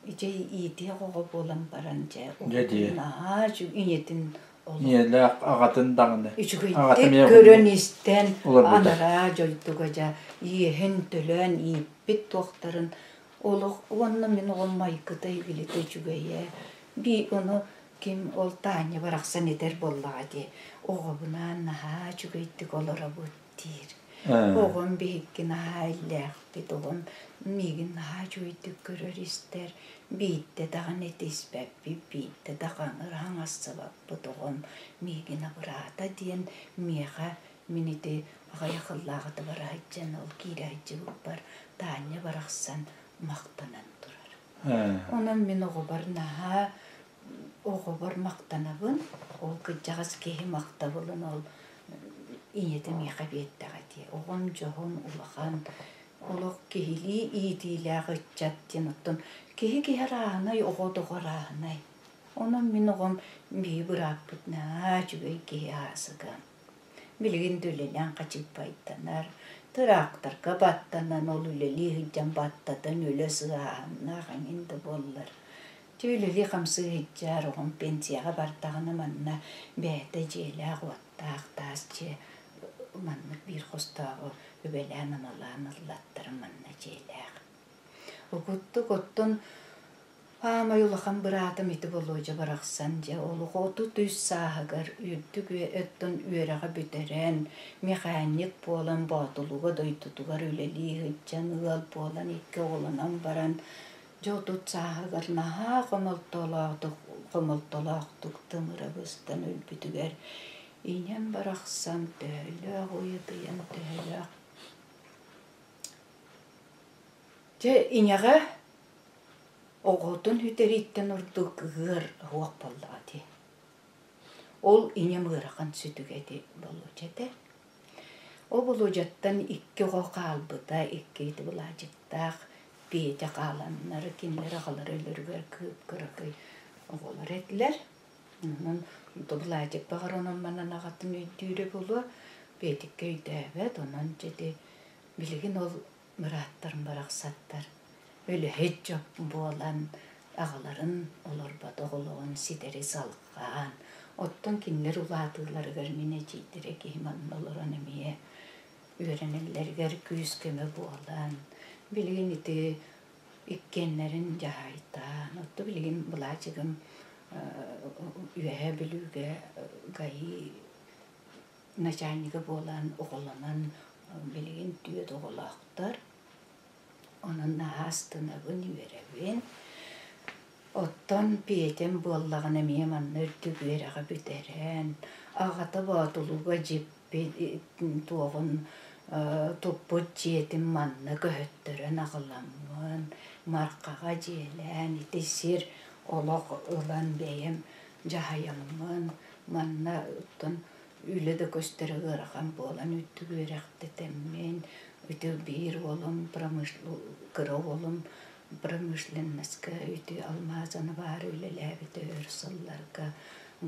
ити иитиэх оҕо буолан баран дьэ наһаа ийэтин Ийэлээх аҕатын даҕаны үчүгэйдик көрөн-истэн анараа дойдуга дьэ иэһин төлөөн ииппит туохтарын олох уонна мин оҕом майгыта илитэ үчүгэйэ би ону Ким ол Таня барахсан этэр буоллаҕа дии, оҕобунаан наһаа үчүгэйдик олоробут диир. Оҕом биһикки наһаа иллээхпит, оҕом миигин наһаа үчүгэйдик көрөр-истэр, биирдэ даҕаны этиспэппит, биирдэ да хаҥассыбаппыт, оҕом миигин абыраата диэн миэхэ мин ити аҕыйах ыллааҕыта бара сылдьан ол киирэ сылдьыбыппар Таня барахсан махтанан турар. Онон мин оҕобор наһаа оҕобор махтанабын. Ол кырдьаҕас киһи махтабылын ол ийэтэ миэхэ биэрдэҕэ дии. Оҕом дьоһун улахан. Олох киһилии иитиилээх ыччат диэн оттон киһи киһи арааһынай, оҕо оҕо арааһынай. Онон мин оҕом биһи бырааппыт наһаа үчүгэй киһи аасыга. Билигин да үлэлээн хачыыппайданар, тыраахтарга баттанан ол үлэлии сылдьан баттатан үлэ сыһааһыннаах эҥин да буоллар. Дьэ үлэлии-хамсыы сылдьар оҕом пенсияҕа бардаҕына манна бэйэтэ дьиэлээх-уоттаах таас дьиэ маннык биир хостооҕу үбэлээн-амалаан ыллаттарым манна дьиэлээх. Угуттук оттон Аамай улахан быраатым ити Болуодьа барахсан дьэ олох 33 сааһыгар үрдүк өттүн үөрэҕи бүтэрэн, механик буолан Боотулуга дойдутугар үлэлии сылдьан ыал буолан икки оҕолонон баран дьэ 30 сааһыгар наһаа хомолтолоохтук хомолтолоохтук тымыра быстан өлбүтүгэр ийэм барахсан төһөлөөх уйадыйан төһөлөөх Дьэ ийэҕэ оҕотун сүтэрииттэн ордук ыар уох буоллаҕа дии. Ол ийэм ыарахан сүтүгэ ити Болуодьа этэ. Ол Болуодьаттан икки оҕо хаалбыта, икки ити былаадьыктаах Петя хааланнар, кинилэр аҕалара өлөрүгэр кыып-кыракый оҕолор этилэр. Онон Былаадьык баҕар онон-манан аҕатын өйдүүрэ буолуо, Петиккэ өйдөөбөт, онон дьэ ити билигин ол бырааттарым барахсаттар үлэһит дьон буолан аҕаларын олорботох олоҕун ситэри салҕаан, оттон кинилэр улаатыыларыгар мин эдьиийдэрэ киһи манна олорон эмиэ үөрэнэллэригэр күүс-көмө буолан, билигин ити иккиэннэрин дьаһайтаан, оттон билигин былаачыгым Үөһээ Бүлүүгэ ГАИ начальнига буолан оҕолонон билигин түөрт оҕолоохтор. Онон наһаа астынабын, үөрэбин. Оттон Петям буоллаҕына эмиэ манна үрдүк үөрэҕи бүтэрэн, аҕата Боотулууга дьиппит туоҕун туппут дьиэтин манна көһөттөрөн аҕаламмын, Мархаҕа дьиэлээн ити сир олох ылан бэйэм дьаһайаммын, манна оттон үлэ да көстөрө ыарахан буолан үрдүк үөрэхтэтэммин, ити биир уолум кыра уолум промышленноска ити алмаазаны баары үлэлээбитэ өр сылларга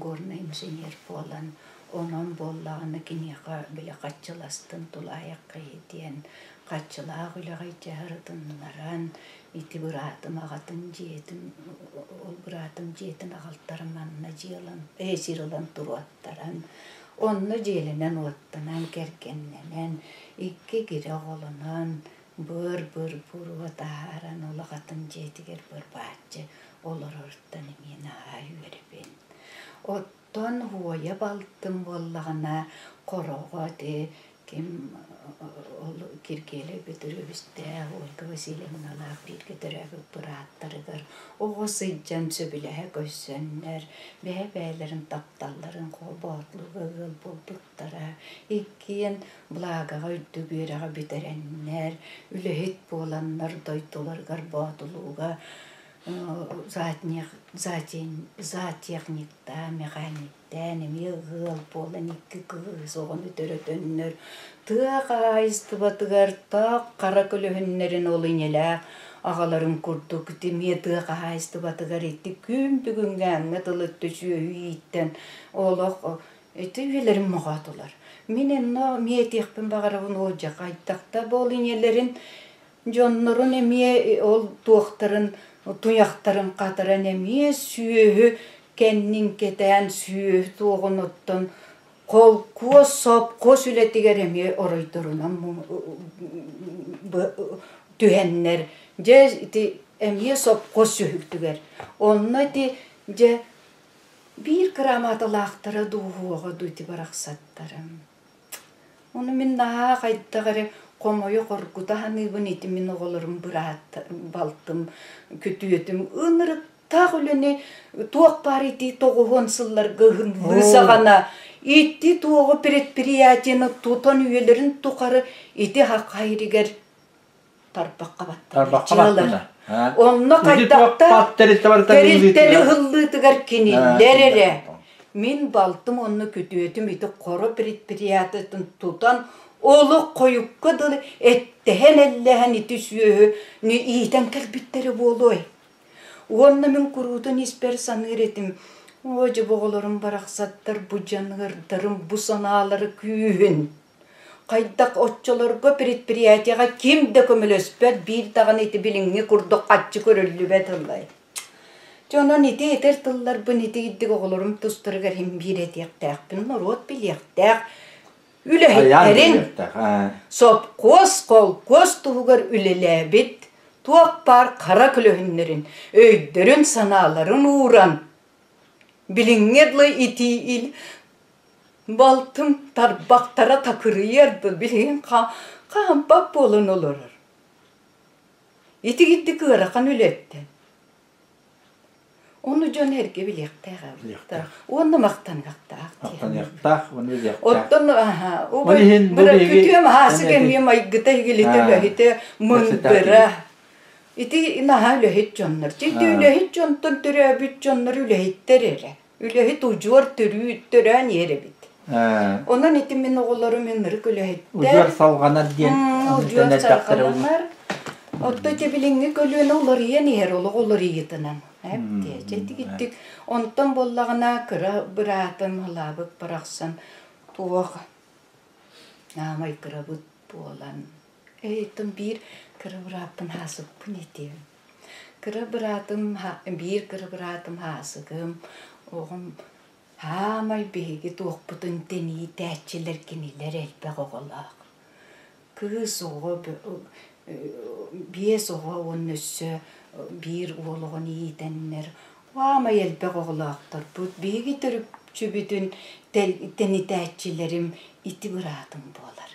горнай инженер буолан, онон буоллаҕына киниэхэ били хаччыластын тулаайах киһи диэн хаччылаах үлэҕэ дьаһарытыннаран ити быраатым аҕатын дьиэтин ол быраатым дьиэтин аҕалтаран манна дьиэ ылан сир ылан туруоттаран онно дьиэлэнэн-уоттанан кэргэннэнэн икки кирэ оҕолонон быр-быр буруо таһааран олох атын дьиэтигэр быр-бааччы олороруттан эмиэ наһаа үөрэбин. Оттон Уойа балтым буоллаҕына хороҕо ити ким ол Киргиэлэй Бөтүрүөбүстээх Ольга Васильевналаах бииргэ төрөөбүт бырааттарыгар оҕо сылдьан сөбүлэһэ көрсөннөр бэйэ-бэйэлэрин тапталларын холбоотлуга ыал буолбуттара. Иккиэн Благоҕа үрдүк үөрэҕи бүтэрэннэр, үлэһит буоланнар дойдуларыгар Боотулууга зоотехниктаан, механиктээн эмиэ ыал буолан икки кыыс оҕону төрөтөннөр тыа хаһаайыстыбатыгар таах хара көлөһүннэрин ол ийэлээх аҕаларын курдук эмиэ тыа хаһаайыстыбатыгар ити күн бүгүҥҥээҥҥэ дылы сүөһү ииттэн олох ити үйэлэрин моҕоотулар. Мин онно эмиэ этиэхпин баҕарабын ол дьэ хайдах да буол ийэлэрин Дьоннорун эмиэ ол туохтарын туйахтарын хатаран эмиэ сүөһү кэннин кэтээн сүөһү туоҕун оттон холкуос, сопхуос үлэтигэр эмиэ оройдорунан түһэннэр дьэ ити эмиэ сопхуос сүһүрдүгэр. Онно ити дьэ биир кырааматалаахтара дууһуоҕа дуу ити барахсаттарым. Ону мин наһаа хайдах эрэ хомойо хоргута саныыбын ити мин оҕолорум быраат балтым күтүөтүм ынырыктаах үлэни туох баар ити тоҕуһуон сылларга ыһынлыы саҕана ити туоҕу предприятиены тутан үйэлэрин тухары ити хахайригэр тарбахха баттанар. Онно хайдахта тэрилтэни ыһыллыытыгар кинилэр эрэ. Мин балтым онно күтүөтүм ити хоро предприятиетын тутан Олох хойукка дылы эттэһэн-эллэһэн ити сүөһүнү иитэн кэлбиттэрэ буолуой? Уонна мин куруутун испэр саныыр этим, оо дьэ бу оҕолорум барахсаттар бу дьаныардарым, бу санаалары күүһүн. Хайдах оччолорго предприятиеҕа ким да көмөлөспөт, биир даҕаны ити билиҥҥи курдук хаччы көрүллүбэт ыллай. Дьэ онон ити этэр тылларбын ити ирдик оҕолорум тустарыгар иһин биир этиэхтээхпин, норуот билиэхтээх. Үлэһиттэрин сопхуос, холкуос туһугар үлэлээбит туох баар хара көлөһүннэрин, өйдөрүн-санааларын ууран, билиҥҥи дылы итии ил балтым тарбахтара такырыйар да билигин хаампат буолан олорор. Итигирдик ыарахан үлэттэн. Ону дьон эргэ билиэхтээх Билиэхтээх. Уонна махтаныахтаах. Махтаныахтаах, уонна билиэхтээх. Оттон аха, күтүөм аһаасы кэмиэ майгыта игилитэ үлэһитэ мындыра. Ити наһаа үлэһит дьоннор. Ити үлэһит дьонтон төрөөбүт дьоннор үлэһиттэр эрэ. Үлэһит удьуор төрүү төрөөн иһэр эбит. Онон ити мин оҕолорум ынырык үлэһиттэр. Удьуор салҕанар диэн Удьуор салҕанар. Отто ити билиҥҥи көлүөнэ уларыйан иһэр олох уларыйыытынан. Эптиэ. Онтон буоллаҕына кыра быраатым Һылаабык барахсан туох аамай кырабыт буолан Эйтон биир кыра бырааппын хаасыппын этиэм. Кыра быраатым биир кыра быраатым Хаасыгым оҕом Хаамай биһиги туохпутун тэнийитээччилэр кинилэр элбэх оҕолоох. Кыыс оҕо биэс оҕо уонна өссө биир уол оҕону иитэннэр хаамай элбэх оҕолоохторбут. Биһиги төрүччүбүтүн тэнитээччилэрим ити быраатым буолар.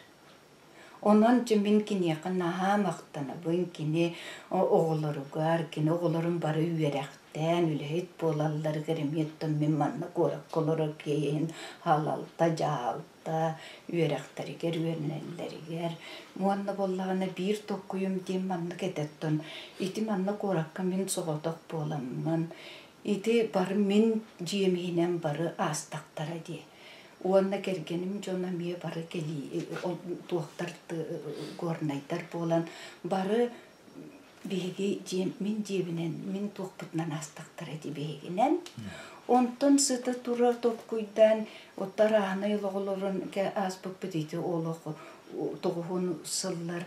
Онон дьэ мин киниэхэ наһаа махтанабын, кини оҕолоругар, кини оҕолорун бары үөрэхтээн, үлэһит буолалларыгар эмиэ оттон мин манна куоракка олорор киһи халалта, дьаһалта үөрэхтэригэр үөрэнэллэригэр уонна буоллаҕына биир толкуйум диэн маннык этэ оттон ити манна куоракка мин соҕотох буоламмын ити бары мин дьиэм иһинэн бары аастахтара дии. Уонна кэргэним дьоно эмиэ бары кэлии туохтар горнайдар буолан бары биһиги дьиэм мин дьиэбинэн мин туохпутунан аастахтара ити биһигинэн. Онтон сыта тура толкуйдаан оттор ааһынай олоҕолорун ааспыппыт ити олох тоҕуһун сыллар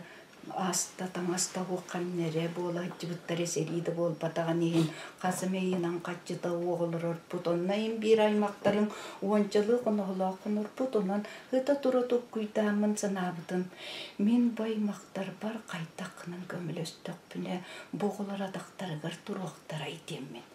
Ааста таҥаста уохханнэрэ буола сылдьыбыттара сэрии да буолбатаҕын иһин хас эмэ ыйынан хаччыта уох олорорбут. Онно иһин биир аймахтарым уончалыы хоноһолоох хонорбут. Онон ыта-тура толкуйдааммын санаабытым. Мин бу аймахтарбар хайдах гынан көмөлөстөхпүнэ бу оҕолор атахтарыгар туруохтарай диэммин.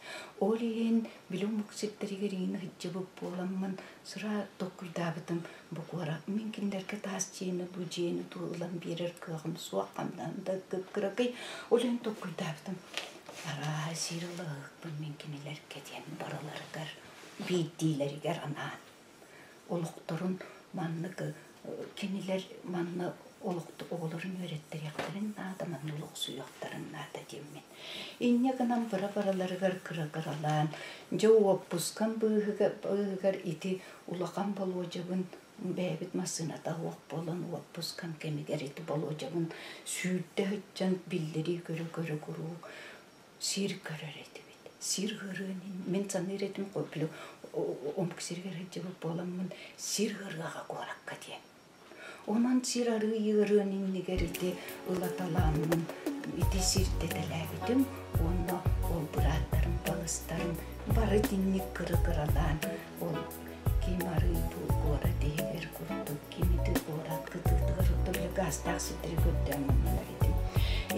Ол иһин били омук сирдэригэр иҥин сылдьыбыт буоламмын сыра толкуйдаабытым. Бу куорат мин кинилэргэ таас дьиэни дуу дьиэни дуу ылан биэрэр кыаҕым суох хандан да кыракый ол иһин толкуйдаабытым арааһа сиир ылыһыкпын мин кинилэргэ диэн барыларыгар биирдиилэригэр анаан олохторун маннык кинилэр манна оҕолорун үөрэттэриэхтэрин наада манна олохсуйуохтарын наада диэммин инньэ гынан бара-бараларыгар кыра-кыралаан дьэ уоппускам быыһыгар ити Улахан Болуодьабын бэйэбит массыыната суох буолан уоппускам кэмигэр ити Болуодьабын сүүрдэ сылдьан биллэрии көрө-көрө куруук сир көрөр этибит. Сир ыарыан мин саныыр этим били омук сиригэр сылдьыбыт буоламмын сир ыарыаҕа куоракка диэн. Онон сир арыы ыарыан иннигэр ити ылаталааммын ити сирдэтэлээбитим уонна ол бырааттарым, балыстарым бары итинник кыры-кыралаан ол ким арыы бу куорат иһигэр курдук, ким ити куорат кытыытыгар били гаастаах сирдэри көрдөөн муннунар этим.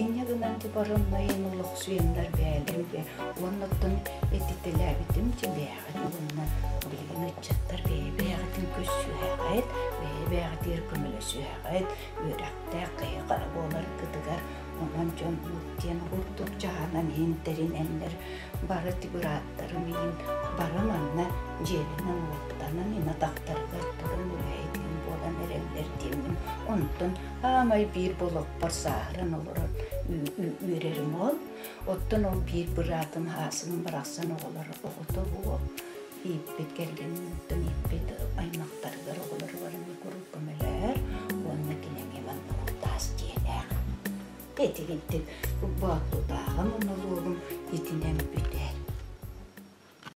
Инньэ гынан ти барыммайын олохсуйаннар бээлэрим уонна оттон этитэлээбитим ти бээҕит уонна билигин ыччаттар бэйэ-бэйэҕитин көрсүһэҕит, бэйэ-бэйэҕитигэр көмөлөсүһэҕит, үөрэхтээх киһи хара буоларгытыгар онон дьон диэн курдук дьаһанан иһин тэринэннэр бары бырааттарым иһин бары манна дьиэлэнэн-уоттанан ин атахтарыгар туран үлэһитин буолан эрэллэр диэммин онтон аамай биир болокпор сааһыран олорон үөрэрим ол оттон ол биир быраатым хаасыгым барахсан оҕолоро оҕото буол ииппит кэргэниттэн ииппит аймахтарыгар оҕолоругар эмиэ куруук көмөлөһөр уонна Этигинтик Боотулутааҕы монолуогум итинэн бүтэр.